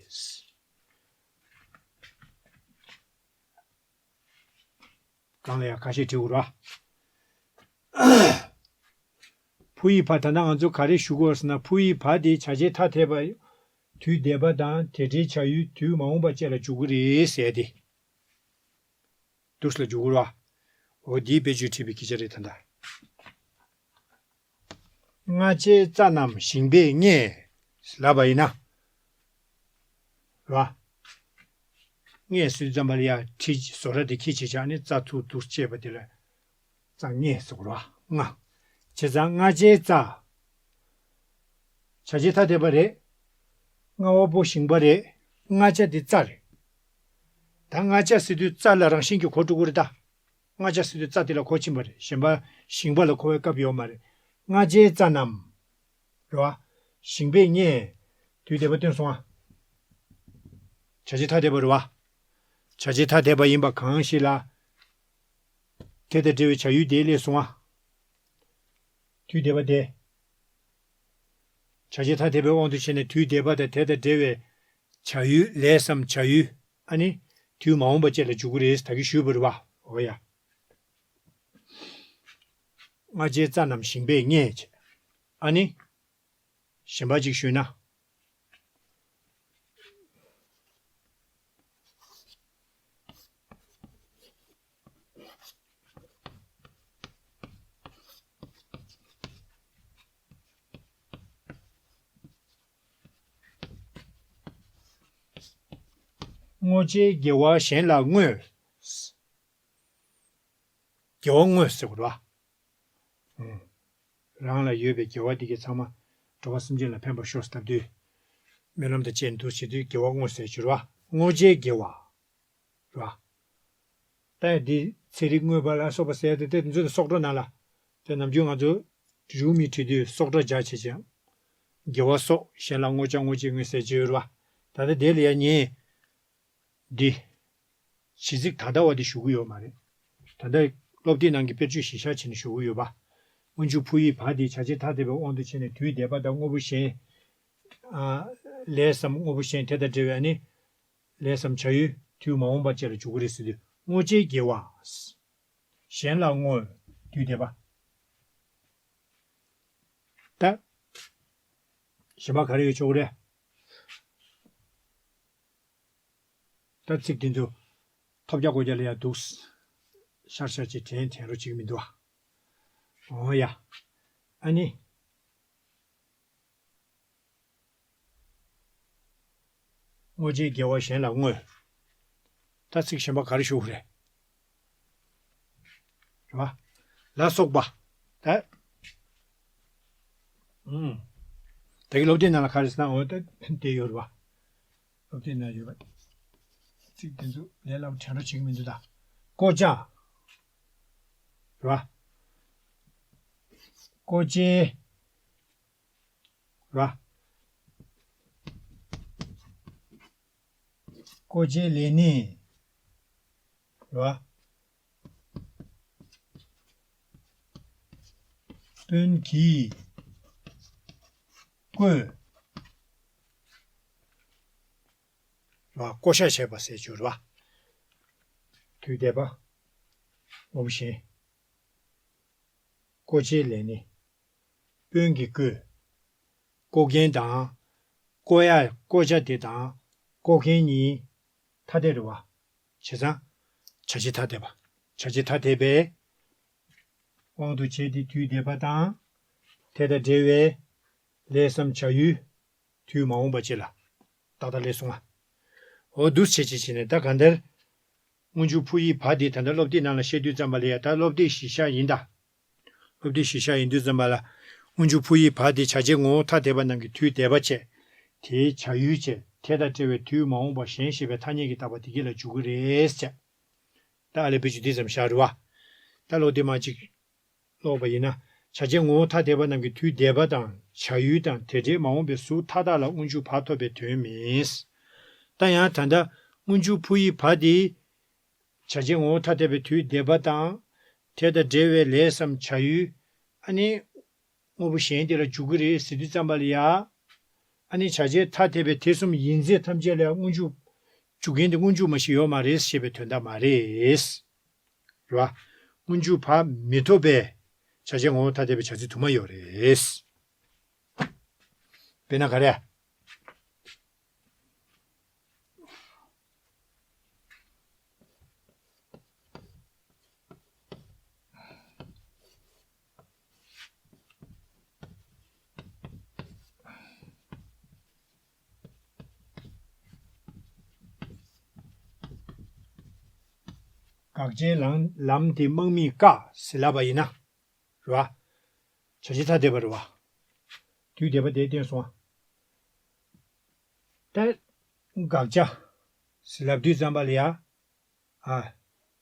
གང་ལ་ཡང་ཁ་ཤས་བྲིས་དགོས་རེད་བ། བུ་ཡི་བ། ད་ལྟ་ང་ཚོ་ག་རེ་ཞུ་དགོས་ཟེར་ན། བུ་ཡི་བ་དེ་བྱ་བྱེད་ཐ་དད་པ། དུས་འདས་པ་དང་དེ་འབྲེལ་བྱ་ཡུལ་དུས་མ་འོངས་པ་བཅས་ལ་འཇུག་གི་རེད་ཟེར་ཏེ། འདུག་ལ་འཇུག་གི་རེད་བ། འོ་འདིའི་དཔེ་བརྗོད་བྲིས་པའི་སྐད་ཆ་རེད་ད་ལྟ། སྔ་ཕྱིའི་རྩྭ་རྣམས་ཞིང་པས་བརྙས། ལབ་པ་ཡིན་ན། རེད་བ། བརྙས་ཟེར་དུས་ཙམ་པ་ལ་ཡ་གྲི་བཟོ་གྲྭ་དེ་ཁྱེར་བྱས་བྱས་ནས་རྩྭ་ཚུར་འདུག་བཅད་པ་དེ་ལ་རྩྭ་བརྙས་ཟེར་དགོས་རེད་བ། སྔ། བྱས་ཙང་སྔ་ཕྱིའི་རྩྭ། བྱ་བྱེད་ཐ་དད་པ་རེད། སྔ་བ་པོ་ཞིང་པ་རེད། སྔ་ཕྱི་དེ་རྩྭ་རེད། ད་སྔ་ཕྱི་ཟེར་དུས་རྩྭ་ལ་རང་བཞིན་གྱིས་གོ་འགྲོ་གི་རེད་ད། སྔ་ཕྱི་ཟེར་དུས་རྩྭ་དེ་ལ་གོ་ཕྱིན་པ་རེད། གཞན་པ་ཞིང་པ་ལ་གོ་བའི་སྐབས་ཡོད་མ་རེད། སྔ་ཕྱིའི་རྩྭ་རྣམས། རེད་བ། ཞིང་པས་བརྙས། དུས་འདས་པ་སྟོན་སོང་ང་། བྱ་བྱེད་ཐ་དད་པ་རེད་བ། བྱ་བྱེད་ཐ་དད་པ་ཡིན་པ་གང་ཞིག་ལ། དེ་དང་འབྲེལ་བའི་བྱ་ཡུལ་དེ་སླེབས་སོང་ང་། དུས་འདས་པ་དེ། བྱ་བྱེད་ཐ་དད་པའི་དབང་དུ་བྱས་ནས་དུས་འདས་པ་དང་དེ་དང་འབྲེལ་བའི་བྱ་ཡུལ། ལས་སམ་བྱ་ཡུལ། ཨ་ནི། དུས་མ་འོངས་པ་བཅས་ལ་འཇུག་གི་རེད། ད་གིན་ཞུས་པ་རེད་བ། འོ་ཡ། སྔ་རྗེས་རྩ་རྣམས་ཞིང་པས་བརྙས་བྱས། ཨ་ནི། གཞན་པ་ཅིག་ཞུས་ན། བསྔོ་བྱའི་དགེ་བ་གཞན་ལ་བསྔོས། དགེ་བ་བསྔོས་ཟེར་དགོས་རེད་བ། རང་ལ་ཡོད་པའི་དགེ་བ་འདི་གའི་ཚང་མ་འགྲོ་བ་སེམས་ཅན་ལ་ཕན་པར་ཤོག་ཟེར་ལབ་དུས། སྨོན་ལམ་དང་བཅས་ནས་འདུག་བྱེད་དུས་དགེ་བ་བསྔོས་ཟེར་གྱི་རེད་བ། བསྔོ་བྱའི་དགེ་བ། རེད་བ། ད་འདི་ཚན་རིག་དངོས་པོ་ལ་སོགས་པ་ཟེར་ཏེ་དེ་ཚོ་སོགས་སྒྲ་ནང་ལ། དེ་ནམ་རྒྱུན་ང་ཚོ་རེའུ་མིག་བྲིས་དུས་སོགས་སྒྲ་སྦྱར་བྱས་ཀྱང་། དགེ་བ་སོགས་གཞན་ལ་བསྔོ་བྱ་བསྔོ་བྱེད་བསྔོས་ཟེར་གྱི་ཡོད་རེད་བ། ད་ལྟ་དེ་ལ་ཡང་ངས། འདི། བྱེད་ཚིག་ད་ལྟ་བ་འདི་ཞུ་གི་ཡོད་མ་རེད། ད་ལྟ་སློབ་དེབ་ནང་གི་དཔེར་བརྗོད་གཞིར་བཞག་བྱས་ནས་ཞུ་གི་ཡོད་པ། སྔོན་འཇུག་ཕུ་ཡི་བ་འདི་བྱ་བྱེད་ཐ་དད་པའི་དབང་དུ་བྱས་ནས་དུས་འདས་པ་དང་དངོས་པོ་གཞན། ཨ། ལས་སམ་དངོས་པོ་གཞན་དེ་དང་འབྲེལ་བའི་ཨ་ནི། ལས་སམ་བྱ་ཡུལ་དུས་མ་འོངས་པ་བཅས་ལ་འཇུག་གི་རེད་ཟེར་དུས་བསྔོ་བྱའི་དགེ་བ། གཞན་ལ་བསྔོ། དུས་འདས་པ། ད། གཞན་པ་ག་རེ་ཡོད་ཆོག་གི་རེད། ད་ཚིག་དེ་ཚོ་ཐོབ་རྒྱག་དགོས་རྒྱག་ལ་ཡ་འདུག་ཤར་ཤར་ཅིག་དྲན་དྲན་རོགས་བྱེད་ཀྱི་མི་འདུག་ཨ། འོ་ཡ། ཨ་ནི། བསྔོ་བྱའི་དགེ་བ་གཞན་ལ་བསྔོས། ད་ཚིག་གཞན་པ་ག་རེ་ཞུ་དགོས་རེད། རེད་བ། ལ་སོགས་པ། ད། ཨུམ། ད་གི་སློབ་དེབ་ནང་ལ་ག་རེ་ཟེར་ན་འོ་ད་དེ་ཡོད་རེད་བ། སློབ་དེབ་ནང་ཡོད་པ། ཚིག་དེ་ཚོ་ལས་སླ་པོ་དྲན་རོགས་བྱེད་ཀྱི་མི་འདུག་ད། བསྐོ་བྱ། རེད་བ། བསྐོ་བྱའི། རེད་བ། བསྐོ་བྱའི་ལས་ནི། རེད་བ། དཔོན་གྱིས་བསྐོས། རེད་བ། བསྐོ་བཞག་བྱས་པ་ཟེར་རྒྱུ་རེད་བ། དུས་འདས་པ། དངོས་པོ་གཞན། བསྐོ་བྱའི་ལས་ནི། དཔོན་གྱིས་བསྐོས། བསྐོ་མཁན་དང་། བསྐོ་ཡ་བསྐོ་བྱ་དེ་དང་། བསྐོ་མཁན་གཉིས། ཐ་དད་རེད་བ། བྱས་ཙང་། བྱ་བྱེད་ཐ་དད་པ། བྱ་བྱེད་ཐ་དད་པའི། དབང་དུ་བྱས་ཏེ་དུས་འདས་པ་དང་། དེ་དང་འབྲེལ་བའི། ལས་སམ་བྱ་ཡུལ། དུས་མ་འོངས་པ་བཅས་ལ། ཏག་ཏག་ལས་སོང་ང་། འོ་འདུག་བྱས་བྱས་བྱས་ནས་ད་གང་ལྟར། སྔོན་འཇུག་ཕུ་ཡི་བ་འདི་ད་ལྟ་སློབ་དེབ་ནང་ལ་བཤད་དུས་ཙམ་པ་ལ་ཡ་ད་སློབ་དེབ་གཞིར་བཞག་ཡིན་ད། སློབ་དེབ་གཞིར་བཞག་ཡིན་དུས་ཙམ་པ་ལ། སྔོན་འཇུག་ཕུ་ཡི་བ་འདི་བྱ་བྱེད་ངོ་བོ་ཐ་དད་པ་རྣམས་ཀྱི་དུས་འདས་པ་བཅས། དེའི་བྱ་ཡུལ་བཅས་དེ་དང་བྲལ་བའི་དུས་མ་འོངས་པ་གཞན་ཞེས་པའི་ཐ་སྙད་ཀྱི་བཏགས་པ་དེ་གྱད་ལ་འཇུག་གི་རེད་ཟེར། ད་ཨ་ལས་བེད་སྤྱོད་འདི་ཙམ་བཞག་རེད་བ། ད་ལོ་དེ་མ་གཅིག་ཀློག་པ་ཡིན་ན། བྱ་བྱེད་ངོ་བོ་ཐ་དད་པ་རྣམས་ཀྱི་དུས་འདས་པ་དང་བྱ་ཡུལ་དང་དེ་འབྲེལ་མ་འོངས་པའི་གཟུགས་མཐའ་དག་ལ་སྔོན་འཇུག་བ་ཐོབ་པའི་དོན་མིན། ད་ཡང་ད་ལྟ་སྔོན་འཇུག་ཕུ་ཡི་བ་དེ། བྱ་བྱེད་ངོ་བོ་ཐ་དད་པའི་དུས་འདས་པ་དང་། དེ་དང་འབྲེལ་བའི་ལས་སམ་བྱ་ཡུལ། ཨ་ནི། དངོས་པོ་གཞན་དེ་ལ་འཇུག་གི་རེད་ཟེར་དུས་ཙམ་པ་ལ་ཡ། ཨ་ནི་བྱ་བྱེད་ཐ་དད་པའི་དེ་གསུམ་ཡིན་ཚད་ཐམས་ཅད་ལ་ཡ་སྔོན་འཇུག་འཇུག་མཁན་དེ་སྔོན་འཇུག་མ་ཞིག་ཡོད་མ་རེད་ཞེས་པའི་དོན་དག་མ་རེད། རེད་བ། སྔོན་འཇུག་བ་མི་ཐོབ་པའི་བྱ་བྱེད་ངོ་བོ་ཐ་དད་པའི་བྱ་ཚིག་དུ་མ་ཡོད་རེད། དཔེར་ན་ག་རེ། དགག་བྱའི་ལམ་ལམ་དེ་དམག་མིས་བཀག་ཟེར་ལབ་པ་ཡིན་ན། རེད་བ། བྱ་བྱེད་ཐ་དད་པ་རེད་བ། དུས་འདས་པ་དེ་བསྟན་སོང་བ། ད། དགག་བྱ། ཟེར་ལབ་དུས་ཙམ་པ་ལ་ཡ། ཨ།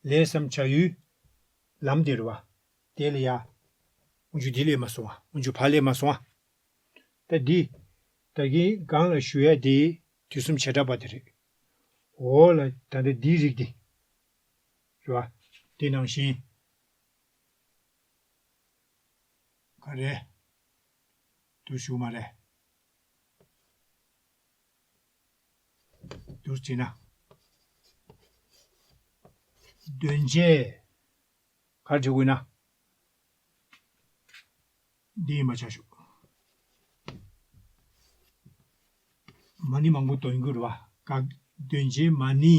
ལས་སམ་བྱ་ཡུལ། ལམ་དེ་རེད་བ། དེ་ལ་ཡ། སྔོན་འཇུག་འདི་སླེབས་མ་སོང་བ། སྔོན་འཇུག་བ་སླེབས་མ་སོང་བ། ད་འདི། ད་གིན་སྒང་ལ་ཞུ་ཡ་དེ་དུས་གསུམ་བྱེ་བྲག་པ་དེ་རེད། འོ་ལ་ད་ལྟ་འདིའི་རིགས་འདི། རེད་བ། དེ་ནང་བཞིན། ག་རེ། དུ་ཞུ་མ་རེད། དུ་བྱས་ན། དོན་བྱེད། ག་རེ་བྱེད་དགོས་ན། འདི་ཡིན་པ་ཆ་ཞུ། མ་ཎི་མང་པོ་འདོན་དགོས་རེད་བ། ག་དོན་བྱེད་མ་ཎི།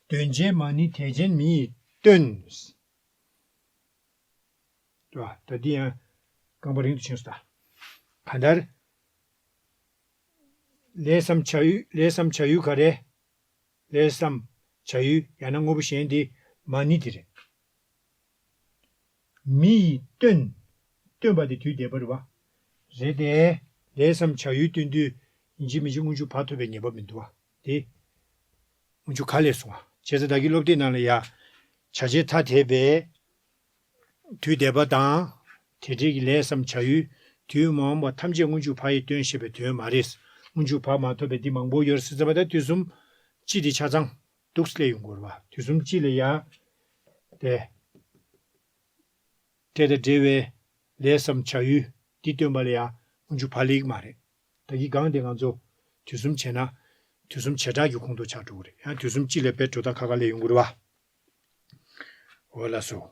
དོན་བྱེད་མ་ཎི་དད་ཅན་མི་ཡིས་བཏོན། ད་འདི་ཡང་རྐང་པ་རིང་དུ་ཕྱིན་སོང་ད། གང་ལྟར། ལས་སམ་བྱ་ཡུལ། ལས་སམ་བྱ་ཡུལ་ག་རེ། ལས་སམ་བྱ་ཡུལ་ཡང་ན་དངོས་པོ་གཞན་དེ་མ་ཎི་དེ་རེད། མི་ཡིས་བཏོན། བཏོན་པ་དེ་དུས་འདས་པ་རེད་བ། རེད་དེ། ལས་སམ་བྱ་ཡུལ་བཏོན་དུས་ཡིན་གཅིག་མིན་གཅིག་སྔོན་འཇུག་བ་ཐོབ་པའི་ཉེས་པ་མི་འདུག་བ། དེ། སྔོན་འཇུག་ག་ལས་གསུངས་པ། བྱས་ཙང་ད་གིན་སློབ་དེབ་ནང་ལ་ཡ། བྱ་བྱེད་ཐ་དད་པའི་དུས་འདས་པ་དང་། དེ་འབྲེལ་གྱི་ལས་སམ་བྱ་ཡུལ་དུས་མ་འོངས་པ་ཐམས་ཅད་སྔོན་འཇུག་བ་ཡིས་སྟོན་ཞེས་པའི་དོན་མ་རེད། སྔོན་འཇུག་བ་མ་ཐོབ་པའི་འདི་མང་པོ་ཡོད་རེད་ཟེར་ཙམ་པ་ད་དུས་གསུམ་སྤྱི་དེ་ཆ་ཚང་འདུག་སླེབས་ཡོང་དགོས་རེད་བ། དུས་གསུམ་སྤྱི་ལ་ཡ། དེ། དེ་དང་འབྲེལ་བའི་ལས་སམ་བྱ་ཡུལ་འདི་སྟོན་པ་ལ་ཡང་སྔོན་འཇུག་བ་ལེགས་མ་རེད། ད་གི་གང་དེ་ང་ཚོ་དུས་གསུམ་བྱས་ན་དུས་གསུམ་བྱེ་བྲག་གི་ཁོངས་གཏོགས་ཆགས་འགྲོ་གི་རེད། ཡང་དུས་གསུམ་སྤྱི་ལ་དཔེ་འགྲོ་སྟངས་ཁ་ཁ་ལས་ཡོང་གི་རེད་བ། འོ་ལགས་སོ།